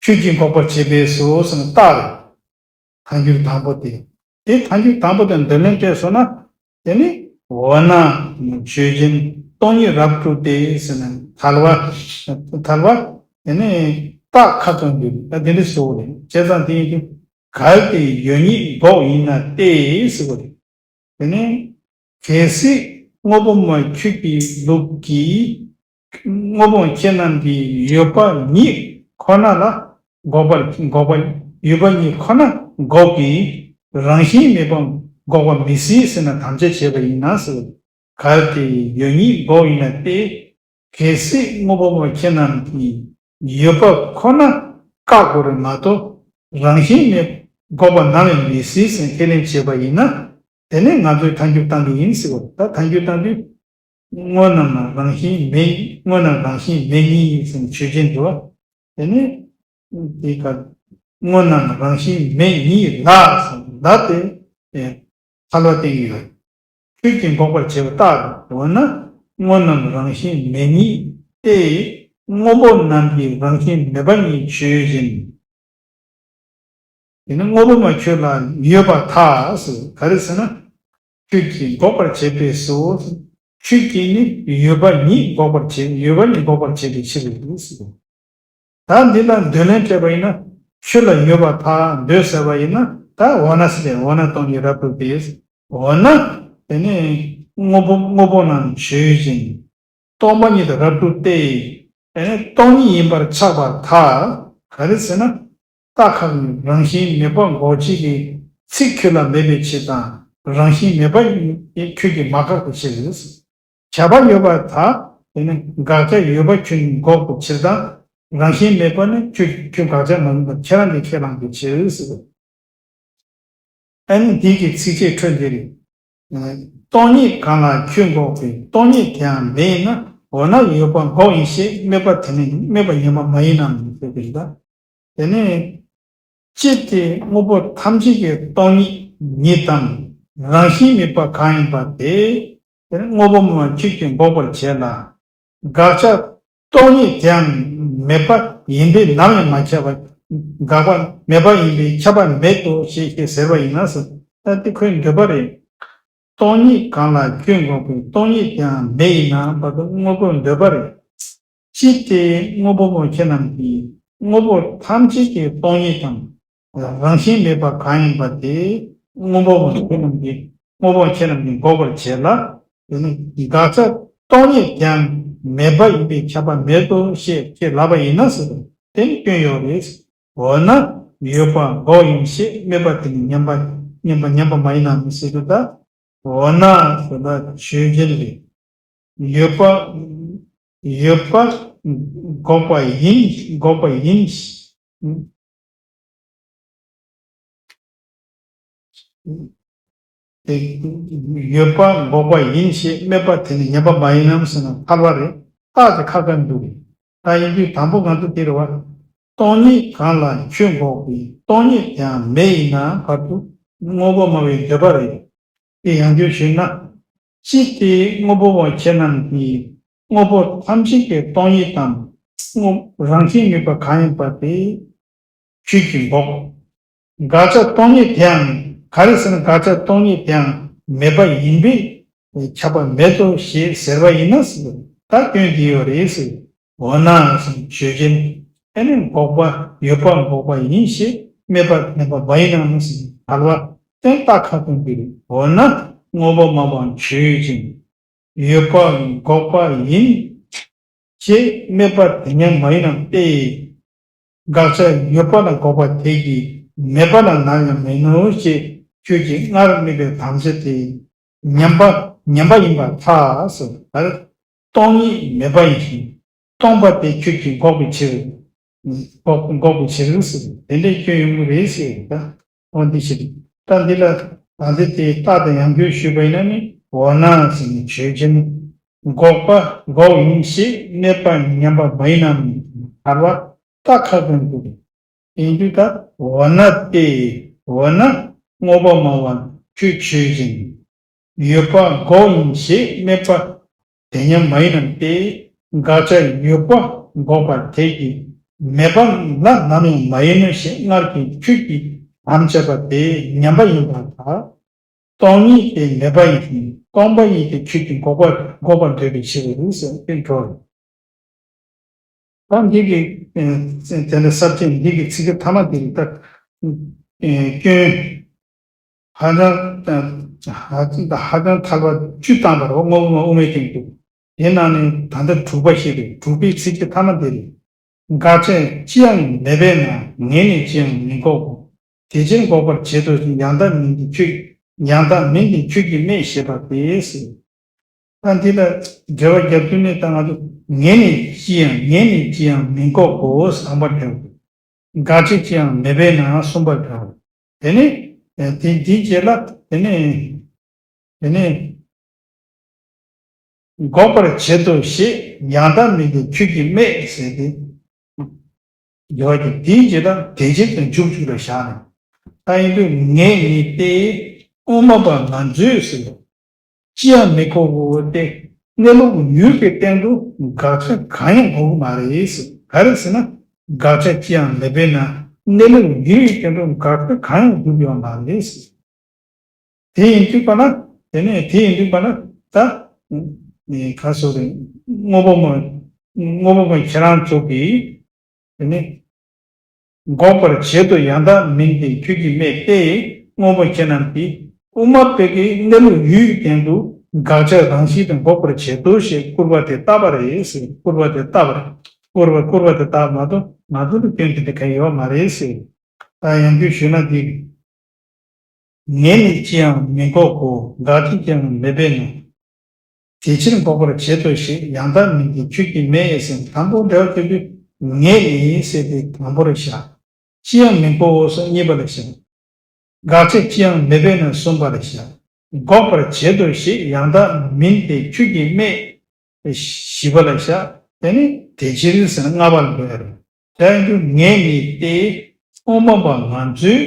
ཆོས་ཀྱིས་འགོག་པར་བྱེད་པས་སོ་ཟེར་ན་རྟགས་རེད། ཐལ་འགྱུར་དང་པོ་དེ། དེ་ཐལ་འགྱུར་དང་པོ་དེ་འདོད་ལན་སྤྲད་སོང་ན། དེ་ནི་འོ་ན་ཆོས་ཅན། སྟོང་ཉིད་རབ་བསྒྲུབས་ཏེ་ཟེར་ན་ཐལ་བ། ཐལ་བ། དེ་ནི་རྟགས་ཁ་བསྐང་རྒྱུ་རེད། ད་དེ་འདྲ་ཟེར་བ་རེད། བྱས་ཙང་དེ་ཡིན་དུས་གལ་ཏེ་ཡོད་ཉིད་འགོག་ཡིན་ན་སྟེ་ཟེར་བ་རེད། དེ་ནས་གལ་སྲིད་དངོས་པོ་སྨྲ་བའི་ཁྱོད་ཀྱི་ལུགས་ཀྱིས། དངོས་པོ་ཁྱེད་རྣམས་ཀྱི་ཡོད་པ་ཉིད་ཁོ་ན་ལ་འགོག་པར་འགོག་པ། ཡོད་པ་ཉིད་ཁོ་ན་འགོག་གི་རང་བཞིན་མེད་པ་འགོག་པ་མི་སྲིད་ཟེར་ན་དམ་བཅའ་བྱས་པ་ཡིན་ན་ཟེར། གལ་ཏེ་ཡོད་ཉིད་འགོག་ཡིན་ན་སྟེ། གལ་སྲིད་དངོས་པོ་སྨྲ་བ་ཁྱེད་རྣམས་ཀྱི་ཡོད་པ་ཁོ་ན་བཀག་དགོས་རེད་མ་གཏོགས་རང་བཞིན་མེད་ འགོག་པ་ནམ་ཡང་མི་སྲིད་ཟེར་ཁས་ལེན་བྱས་པ་ཡིན་ན། དེ་ནས་ང་ཚོས་ཐལ་འགྱུར་བཏང་གི་ཡིན་ཟེར་བ། ད་ཐལ་འགྱུར་བཏང་དུས། དངོས་རྣམས་ལ་རང་བཞིན་མེད། དངོས་རྣམས་རང་བཞིན་མེད་ཉིད་ཟེར་ཆོས་ཅན་དུ་བ། དེ་ནས་དེ་ག་དངོས་རྣམས་རང་བཞིན་མེད་ཉིད་ལ་ཟེར་ལ་དེ་ཐལ་བ་བསྟན་གྱི་ཡོད། ཁྱོད་ཀྱིས་འགོག་པར་བྱེད་པ་རྟག་ཏུ། འོ་ན་དངོས་རྣམས་རང་བཞིན་མེད་ཉིད་དེ། དངོས་པོ་རྣམས་ཀྱི་རང་བཞིན་མེད་པ་ཉིད་ཆོས་ཅན། དེ་ནི་དངོས་པོ་མ་ཁྱོད་ལ་ཡོད་པར་ཐལ་ཟེར། ག་རེ་ཟེར་ན། ཁྱོད་ཀྱིས་འགོག་པར་བྱེད་པས་སོ། ཁྱོད་ཀྱིས་ནི་ཡོད་པ་ཉིད་འགོག་པར་བྱེད། ཡོད་པ་ཉིད་འགོག་པར་བྱེད་པའི་ཕྱིར་རོ་ཟེར། ད་འདི་ལ་འདོད་ལན་སྤྲད་པ་ཡིན་ན། ཁྱོད་ལ་ཡོད་པར་ཐལ་འདོད་ཟེར་བ་ཡིན་ན། ད་འོ་ན་ཟེར་ཏེ། འོ་ན་སྟོང་ཉིད་རབ་བསྒྲུབས་ཏེ། འོ་ན་དེ་ནི་དངོས་པོ་དངོས་པོ་རྣམས་ཆོས་ཅན། སྟོང་པ་ཉིད་དུ་རབ་བསྒྲུབས་ཏེ། དེ་ནི་སྟོང་ཉིད་ཡིན་པར་ཆགས་པར་ཐལ། ག་རེ་ཟེར་ན། རྟགས་ཁ་ནི་རང་བཞིན་མེད་པ་འགོག་བྱེད་ཀྱི་ཚིག་ཁྱོད་ལ་མེད་པའི་ཕྱིར་དང་། རང་བཞིན་མེད་པ་ཁྱོད་ཀྱིས་མ་བཀག་པའི་ཕྱིར། བྱ་བ་ཡོད་པར་ཐལ། དེ་ནི་དགག་བྱ་ཡོད་པ་ཁྱོད་ནི་འགོག་པའི་ཕྱིར་དང་། རང་བཞིན་མེད་པ་ནི་ཁྱོད་ཁྱོད་དགག་བྱ་མ་ཡིན་པར་ཁྱེད་རང་གིས་ཁས་བླངས་པའི་ཕྱིར་ཟེར། ཨ་ནི་འདི་གི་ཚིགས་བཅད་འཕྲོས་འདི་རེད། སྟོང་ཉིད་གང་ལ་ཁྱོད་འགོག་པའི། སྟོང་ཉིད་དེའང་མེད་ཡིན་ན། འོ་ན་ཡོད་པ་འགོག་ཡིན་ཞེས། སྨྲས་པ་དེ་ནི་སྨྲས་པ་ངན་པ་མ་ཡིན་ནམ་ཟེར་གྱི་རེད་ད། དེ་ནས་ཅི་སྟེ་དངོས་པོ་ཐམས་ཅད་ཀྱི་སྟོང་ཉིད་ཉིད་དམ། རང་བཞིན་མེད་པ་གང་ཡིན་པ་དེ། དེ་ནི་དངོས་པོ་མ་ཁྱོད་ཀྱིས་འགོག་པར་བྱེད་ལ། དགག་བྱ་སྟོང་ཉིད་དེའང་མེད་པ་ཡིན་པས་ནམ་ཡང་མ་ཁྱབ་པ། དགག་པ་མེད་པ་ཡིན་པས་ཁྱབ་པ་མེད་དོ་ཞེས་ཞེས་ཟེར་བ་ཡིན་ན་ཟེར། ད་འདི་ཁོའི་འདོད་པ་རེད། སྟོང་ཉིད་གང་ལ་ཁྱོད་འགོག་པའི། སྟོང་ཉིད་དེའང་མེད་ཡིན་ན་བར་དུ་དངོས་པོའི་འདོད་པ་རེད། ཅི་སྟེ་དངོས་པོ་མ་ཁྱེད་རྣམས་ཀྱི། དངོས་པོ་ཐམས་ཅད་ཀྱི་སྟོང་ཉིད་དམ། རང་བཞིན་མེད་པ་གང་ཡིན་པ་དེ། དངོས་པོ་མ་ཁྱེད་རྣམས་ཀྱི། དངོས་པོ་ཁྱེད་རྣམས་ཀྱིས་འགོག་པར་བྱེད་ལ། དེ་ནི་དགག་བྱ་སྟོང་ཉིད་དེའང་མེད་པ་ཡིན་པས་ཁྱབ་པ་མེད་དོ་ཞེས་ཁྱེད་ལབ་པ་ཡིན་ན་ཟེར། དེ་ནི་སྐྱོན་ཡོད་རེད། འོ་ན་ཡོད་པ་འགོག་ཡིན་ཞེས། སྨྲས་པ་དེ་ནི་ངན་པ་ངན་པ་ངན་པ་མ་ཡིན་ནམ་ཟེར་དུས་ད། འོ་ན་ཟེར་ན་ཆོས་ཅན་རེད། ཡོད་པ་ཡོད་པ་འགོག་པ་ཡིན། འགོག་པ་ཡིན། དེ་ཡོད་པ་འགོག་པ་ཡིན་ཞེས། སྨྲས་པ་དེ་ནི་ངན་པ་མ་ཡིན་ནམ་ཟེར་ན་ཐལ་བ་རེད། རྟགས་དེ་ཁ་ཁ་འདུག་ད་ཡིན་དུས་དང་པོ་ང་ཚོ་དེ་རེད་བ། སྟོང་ཉིད་གང་ལ་ཁྱོད་འགོག་པའི། སྟོང་ཉིད་དེའང་མེད་ཡིན་ན་བར་དུ་དངོས་པོ་སྨྲ་བའི་འདོད་པ་རེད། དེ་ཡང་བསྐྱར་ཞུས་ན། ཅི་སྟེ་དངོས་པོ་མ་ཁྱེད་རྣམས་ཀྱི། དངོས་པོ་ཐམས་ཅད་ཀྱི་སྟོང་ཉིད་དམ། དངོས་རང་བཞིན་མེད་པ་གང་ཡིན་པ་དེ། ཁྱོད་ཀྱིས་འགོག་དགག་བྱ་སྟོང་ཉིད་དེའང་། ག་རེ་ཟེར་ན་དགག་བྱ་སྟོང་ཉིད་དེའང་མེད་པ་ཡིན་པས་ཁྱབ་པ་མེད་དོ་ཞེས་ཟེར་བ་ཡིན་ན་ཟེར། ད་སྐྱོན་འདི་ཡོད་རེད་ཟེར། འོ་ན་ཟེར་ཆོས་ཅན། ཨ་ནི་འགོག་པ་ཡོད་པ་འགོག་པ་ཡིན་ཞེས། སྨྲས་པ་ངན་པ་མ་ཡིན་ནམ་ཟེར་ཐལ་བ་དེ་རྟགས་ཁ་ཁ་འདུག་འོ་ན་དངོས་པོ་སྨྲ་བ་ཆོས་ཅན། ཡོད་པ་འགོག་པ་ཡིན་ཞེས། སྨྲས་པ་དེ་ངན་མ་ཡིན་ནམ་སྟེ། དགག་བྱ་ཡོད་པ་ལ་འགོག་པ་དེ་ཀྱིས་མེད་པ་ལ་ནམ་ཡང་མིན་ནོ་ཞེས་ཁྱོད་ཀྱིས་སྔར་སྨྲས་པའི་དམ་བཅའ་དེ་ངན་པ་ངན་པ་ཡིན་པར་ཐལ་ཟེར། ད་སྟོང་ཉིད་མེད་པ་ཡིན་ཞིང་སྟོང་པ་དེ་ཁྱོད་ཀྱིས་འགོག་པའི་ཕྱིར། འགོག་འགོག་པའི་ཕྱིར་ཟེར། དེ་འདྲའི་སྐྱོན་ཡོང་གི་རེད་ཟེར། ད་འོ་འདི་ཞིག་རེད། ད་འདི་ལ་ད་འདི་དེ་རྟགས་དང་ཡང་བསྐྱར་ཞུས་པ་ཡིན་ན་ནི། འོ་ན་ཟེར་ནས་ཆོས་ཅན། འགོག་པ་འགོག་ཡིན་ཞེས། སྨྲས་པ་ངན་པ་མ་ཡིན་ནམ་ཐལ་བ་རྟགས་ཁ་ཁ་འདུག་ཡིན་དུས་ད། འོ་ན་སྟེ། འོ་ན་དངོས་པོ་སྨྲ་བ་ཁྱོད་ཆོས་ཅན། ཡོད་པ་འགོག་ཡིན་ཞེས། སྨྲས་པ་དེ་ངན་མ་ཡིན་ནམ་སྟེ། དགག་བྱ་ཡོད་པ་འགོག་པ་དེ་ཀྱིས་མེད་པ་ལ་ནམ་ཡང་མ་ཡིན་ནོ་ཞེས་སྔར་གྱི་ཁྱོད་ཀྱིས་དམ་བཅས་པ་དེ་ངན་པ་ཡིན་པར་ཐལ། སྟོང་ཉིད་དེ་མེད་པ་ཡིན་ཞིང་སྟོང་པ་ཉིད་དེ་ཁྱོད་ཀྱིས་འགོག་པ་འགོག་པར་འདོད་པའི་ཕྱིར་ཟེར་ཏེ་འགྲོ། ད་འདི་གི་ཨེ་དེ་ནས་ས་བཅད་འདི་གི་ཚིག་གི་ཐ་མ་དེ་རིགས་ད་ཨེ་སྐྱོན་ཧ་ཅང་ཧ་ཅང་ཧ་ཅང་ཐལ་བ་བཅུ་བཏང་བ་རེད། དངོས་པོ་དབུ་མའི་སྟེང་དུ། དེ་ནང་ནས་ད་ལྟ་དྲུག་པ་ཞིག་རེད། དྲུག་པའི་ཚིག་གི་ཐ་མ་དེ་རེད། དགག་བྱ་ཅི་ཡང་མེད་པས་ན་ངས་ནི་ཅི་ཡང་མི་འགོག་གོ། དེ་ཕྱིར་འགོག་པར་བྱེད་དོ་ཞེས། ཡང་དག་མིན་ཏེ་ཁྱོད་ཡང་དག་མིན་ཏེ་ཁྱོད་ཀྱིས་སྨྲས་ཞེས་པ་སྟེ་ཟེར། ད་འདི་ལ་འགྲེལ་བ་རྒྱབ་དུས་ནས་ད་ང་ཚོ་ངས་ནི་ཅི་ཡང་ངས་ནི་ཅི་ཡང་མི་འགོག་གོ་ཟེར་པར་འགྲེལ། དགག་བྱ་ཅི་ཡང་མེད་པས་ན་གསུངས་པར་འགྲེལ། དེ་ནས་དེ་དེའི་རྗེས་ལ་དེ་ནས་དེ་ནས་འགོག་པར་བྱེད་དོ་ཞེས་ཡང་དག་མིན་ཏེ་ཁྱོད་ཀྱིས་སྨྲས་ཟེར་ཏེ། དགེ་བ་གྱི་དེའི་རྗེས་ལ་དེ་བཞིན་དུ་འཇུག་འཇུག་ལ་བཞག་ནས། ད་ཡིན་དུས་ངས་ནི་སྟེ། དབུ་མ་པ་ང་ཚོས་ཟེར། ཅི་ཡང་མི་གོ་བོ་སྟེ། གནས་ལུགས་ཡུལ་གྱི་སྟེང་དུ་དགག་བྱ་གང་ཡང་དགོས་ཀྱི་མ་རེད་ཟེར། ག་རེ་ཟེར་ན། དགག་བྱ་ཅི་ཡང་མེད་པས་ན་གནས་ལུགས་ཡུལ་གྱི་སྟེང་དུ་དགག་བྱ་གང་ཡང་འགྲུབ་ཡོད་མ་རེད་ཟེར། དེ་ཡིན་དུས་པ་ན། དེ་ནས་དེ་ཡིན་དུས་པ་ན་ད། ནི་ག་སོ་རེད། དངོས་པོ་མ། དངོས་པོ་མ་ཁྱེད་རང་ཚོ་གིས། དེ་ནས། འགོག་པར་བྱེད་དོ་ཡང་དག་མིན་ཏེ་ཁྱོད་ཀྱིས་སྨྲས་ཏེ། དངོས་པོ་ཁྱེད་རྣམས་ཀྱིས་དབུ་མ་པའི་གི་གནས་ལུགས་ཡུལ་གྱི་སྟེང་དུ་དགག་བྱ་རང་བཞིན་དུ་འགོག་པར་བྱེད་དོ་ཞེས་སྐུར་པ་དེ་བཏབ་པ་རེད་ཟེར། སྐུར་པ་དེ་བཏབ་པ་རེད། སྐུར་པ་སྐུར་པ་དེ་བཏབ་མ་གཏོགས་ང་ཚོ་ལ་སྐྱོན་དེ་འདྲ་གང་ཡོད་མ་རེད་ཟེར། ད་ཡང་བསྐྱར་ཞུས་ན་འདི། ངས་ནི་ཅི་ཡང་མི་འགོག་གོ། དགག་བྱ་ཅི་ཡང་མེད་པས་ན། དེ་ཕྱིར་འགོག་པར་བྱེད་དོ་ཞེས་ཡང་དག་མིན་ཏེ་ཁྱོད་ཀྱིས་སྨྲས་ཟེར། དང་པོ་འགྲེལ་བ་བྱེད་དུས་ངས་ནི་ཟེར་ཏེ་དང་པོར་བཞག་ཅི་ཡང་མི་འགོག་གོ་སོགས་གཉིས་པ་ལ་བཞག་དགག་བྱ་ཅི་ཡང་མེད་པས་ན་གསུམ་པ་ལ་བཞག་འགོག་པར་བྱེད་དོ་ཞེས་ཡང་དག་མིན་ཏེ་ཁྱོད་ཀྱིས་སྨྲས། བཞི་པ་ལ་བཞག་དེ་ནི་དེ་ཕྱིར་ཟེར་ན་ལྔ་པ་ལ་འགྲོ་ཡ་རེད། དེ་ཡིན་དུས་ངས་ནི་སྟེ། དབུ་མ་པ་ང་ཚོས།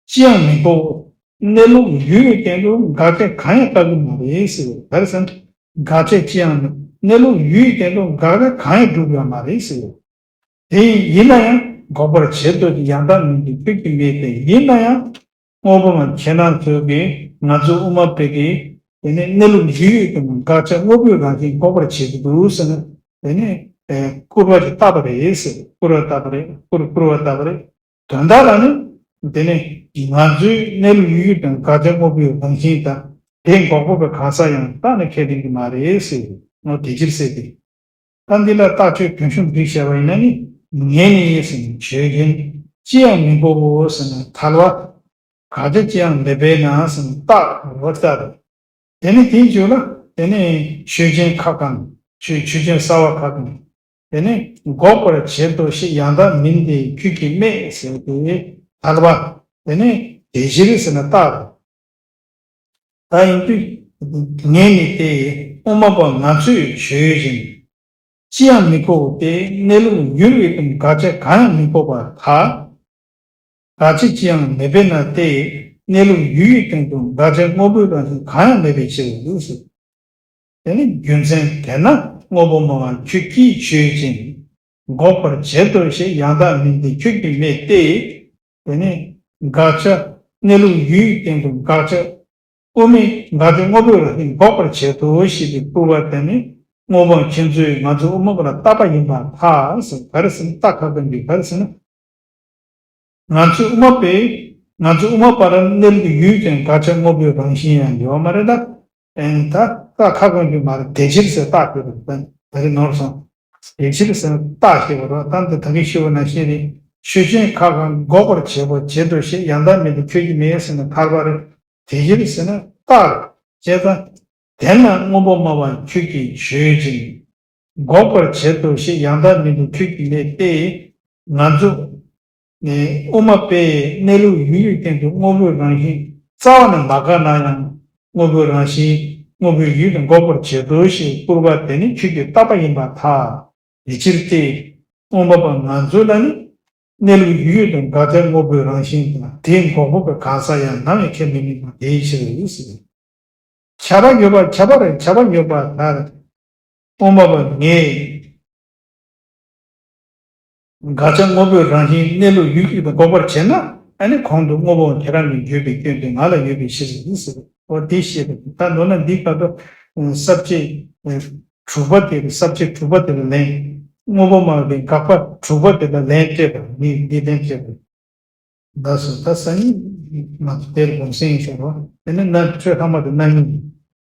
ཅི་ཡང་མི་གོ། གནས་ལུགས་ཡུལ་གྱི་སྟེང་དུ་དགག་བྱ་གང་ཡང་བཀག་གི་མ་རེད་ཟེར། ག་རེ་ཟེར་ན། དགག་བྱ་ཅི་ཡང་མེད། གནས་ལུགས་ཡུལ་གྱི་སྟེང་དུ་དགག་བྱ་གང་ཡང་གྲུབ་ཡོད་མ་རེད་ཟེར། དེ་ཡིན་ན་ཡང་འགོག་པར་བྱེད་དོ་ཅེས་ཡང་དག་མིན་ཏེ་ཁྱོད་ཀྱིས་སྨྲས་ཏེ། ཡིན་ན་ཡང་དངོས་པོ་མ་ཁྱེད་རང་ཚོས་ཀྱིས་ང་ཚོ་དབུ་མ་པའི་གི་དེ་ནས་གནས་ལུགས་ཡུལ་གྱི་སྟེང་དུ་དགག་བྱ་དངོས་པོའི་རང་བཞིན་འགོག་པར་བྱེད་ཀྱི་འདུག་ཟེར་ནས་དེ་ནས་སྐུར་པ་ཅིག་བཏབ་པ་རེད་ཟེར། སྐུར་པ་བཏབ་པ་རེད། སྐུར་སྐུར་པ་བཏབ་པ་རེད། དོན་དག་ལ་ནི། དེ་ནི་ང་ཚོའི་གནས་ལུགས་ཡུལ་དང་དགག་བྱ་དངོས་པོའི་རང་བཞིན་དང་དེ་འགོག་པ་པའི་གང་ཟག་ཡང་རྟག་ནས་ཁས་ལེན་གྱི་མ་རེད་ཟེར། ངོ་དེ་ཕྱིར་ཟེར་ཏེ། ད་འདི་ལ་རྟགས་ཆོས་གོང་ཞུས་འདི་བཤད་པ་ཡིན་ན་ནི། ངས་ནི་ཟེར་ནས་ཆོས་ཅན། ཅི་ཡང་མི་འགོག་གོ་ཟེར་ནས་ཐལ་བ། དགག་བྱ་ཅི་ཡང་མེད་པས་ན་ཟེར་ནས་རྟགས་རོ་ལྟར། དེ་ནི་དེའི་རྗེས་ལ་དེ་ནི་ཆོས་ཅན་ཁ་བསྐང་། ཆོས་ཆོས་ཅན་གསར་བ་ཁ་བསྐང་། དེ་ནི་འགོག་པར་བྱེད་དོ་ཞེས་ཡང་དག་མིན་ཏེ་ཁྱོད་ཀྱིས་སྨྲས་ཟེར་ཏེ་ཐལ་བ། དེ་ནི་དེ་ཕྱིར་ཟེར་ན་རྟགས་རེད། ད་ཡིན་དུས། ངས་ནི་སྟེ། དབུ་མ་པ་ང་ཚོས་ཆོས་ཅན། ཅི་ཡང་མི་གོ་སྟེ། གནས་ལུགས་ཡུལ་གྱི་སྟེང་དགག་བྱ་གང་ཡང་མི་འགོག་པར་ཐལ། དགག་བྱ་ཅི་ཡང་མེད་པས་ན་སྟེ། གནས་ལུགས་ཡུལ་གྱི་སྟེང་དུ་དགག་བྱ་དངོས་པོའི་རང་བཞིན་གང་ཡང་མེད་པའི་ཕྱིར་རོ་ཟེར། དེ་ནི་རྒྱུ་མཚན་དེས་ན་དངོས་པོ་སྨྲ་བ་ཁྱོད་ཀྱིས་ཆོས་ཅན། འགོག་པར་བྱེད་དོ་ཞེས་ཡང་དག་མིན་ཏེ་ཁྱོད་ཀྱིས་སྨྲས་ཏེ། དེ་ནི་དགག་བྱ་གནས་ལུགས་ཡུལ་སྟེང་དུ་དགག་བྱ། དབུ་མའི་དགག་བྱ་དངོས་པོའི་རང་བཞིན་འགོག་པར་བྱེད་དོ་ཞེས་པའི་སྐུར་པ་དེ་ནི་དངོས་པོ་ཁྱེད་ཚོས་ང་ཚོ་དབུ་མ་པ་ལ་བཏབ་པ་ཡིན་པར་ཐལ་ཟེར། ག་རེ་ཟེར་ན་རྟགས་ཁ་བསྐང་རྒྱུ་ག་རེ་ཟེར་ན། ང་ཚོའི་དབུ་མ་པས། ང་ཚོའི་དབུ་མ་པར་གནས་ལུགས་ཡུལ་ཅན་དགག་བྱ་དངོས་པོའི་རང་བཞིན་ཡང་ཡོད་མ་རེད་ད། ཨེ་ད་རྟགས་ཁ་བསྐང་རྒྱུ་མ་རེད། དེ་ཕྱིར་ཟེར་རྟགས་ཁ་བསྐང་རྒྱུ་དེ་རེད་ནོར་སོང་། དེ་ཕྱིར་ཟེར་རྟགས་ཤེས་པ་རོ། ད་འདི་ད་གིན་ཤེས་པ་ནང་བཞིན་རེད། ཆོས་ཅན་ཁ་བསྐང་འགོག་པར་བྱེད་པོ་བྱེད་དོ་ཞེས་ཡང་དག་མིན་ཏེ་ཁྱོད་ཀྱིས་སྨྲས་ཟེར་ན་ཐལ་བ་རེད། དེ་ཕྱིར་ཟེར་ན་རྟགས་རེད། བྱས་ཙང་། དེས་ན་དངོས་པོ་སྨྲ་བ་ཁྱོད་ཀྱིས་ཆོས་ཅན། འགོག་པར་བྱེད་དོ་ཞེས་ཡང་དག་མིན་ཏེ་ཁྱོད་ཀྱིས་སྨྲས་ཏེ། ང་ཚོ་ནི་དབུ་མ་པས་གནས་ལུགས་ཡུལ་གྱི་སྟེང་དུ་དངོས་པོའི་རང་བཞིན་རྩ་བ་ནས་མ་དགག་ན་ཡང་དངོས་པོའི་རང་བཞིན་དངོས་པོའི་ཡུལ་དུ་འགོག་པར་བྱེད་དོ་ཞེས་སྐུར་པ་དེ་ནི་ཁྱོད་ཀྱིས་བཏབ་པ་ཡིན་པར་ཐལ། དེ་ཕྱིར་ཏེ། དབུ་མ་པ་ང་ཚོ་ལ་ནི་གནས་ལུགས་ཡུལ་དང་དགག་བྱ་དངོས་པོའི་རང་བཞིན་དང་དེའི་འགོག་པ་པའི་གང་ཟག་ཡང་ནམ་ཡང་ཁས་མི་ལེན་པ་དེའི་ཕྱིར་ཟེར། ཁྱབ་པ་ཡོད་པ་ཁྱབ་པ་རེད། ཁྱབ་པ་ཡོད་པ་ལ་དབུ་མ་པ་ངས་དགག་བྱ་དངོས་པོའི་རང་བཞིན་གནས་ལུགས་ཡུལ་གྱི་དང་འགོག་པར་བྱེད་ན། ཨ་ནི་གོང་དུ་དངོས་པོ་ཁྱེད་རང་གིས་བརྗོད་པའི་སྐྱོན་དེ་ང་ལ་ཡོད་པའི་ཕྱིར་ཟེར་ཟེར། འོ་དེ་ཤེས་པ་ད་མདོར་ན་འདི་ག་དུ་ས་བཅད་དྲུག་པ་དེ་ས་བཅད་དྲུག་པ་དེ་ལ་ལན། དངོས་པོ་སྨྲ་བའི་དགག་པ་དྲུག་པ་དེ་ལ་ལན་སྤྲད་པ་ནི་འདི་ལན་སྤྲད་པ། ལགས་སོ། ད་སང་ཉིན་ང་ཚོ་དེར་གུང་སེང་ཡིན་ཤོག་རོགས། དེ་ནས་ན་ཆོས་ལྷག་མ་དེ་གནང་ཉིན།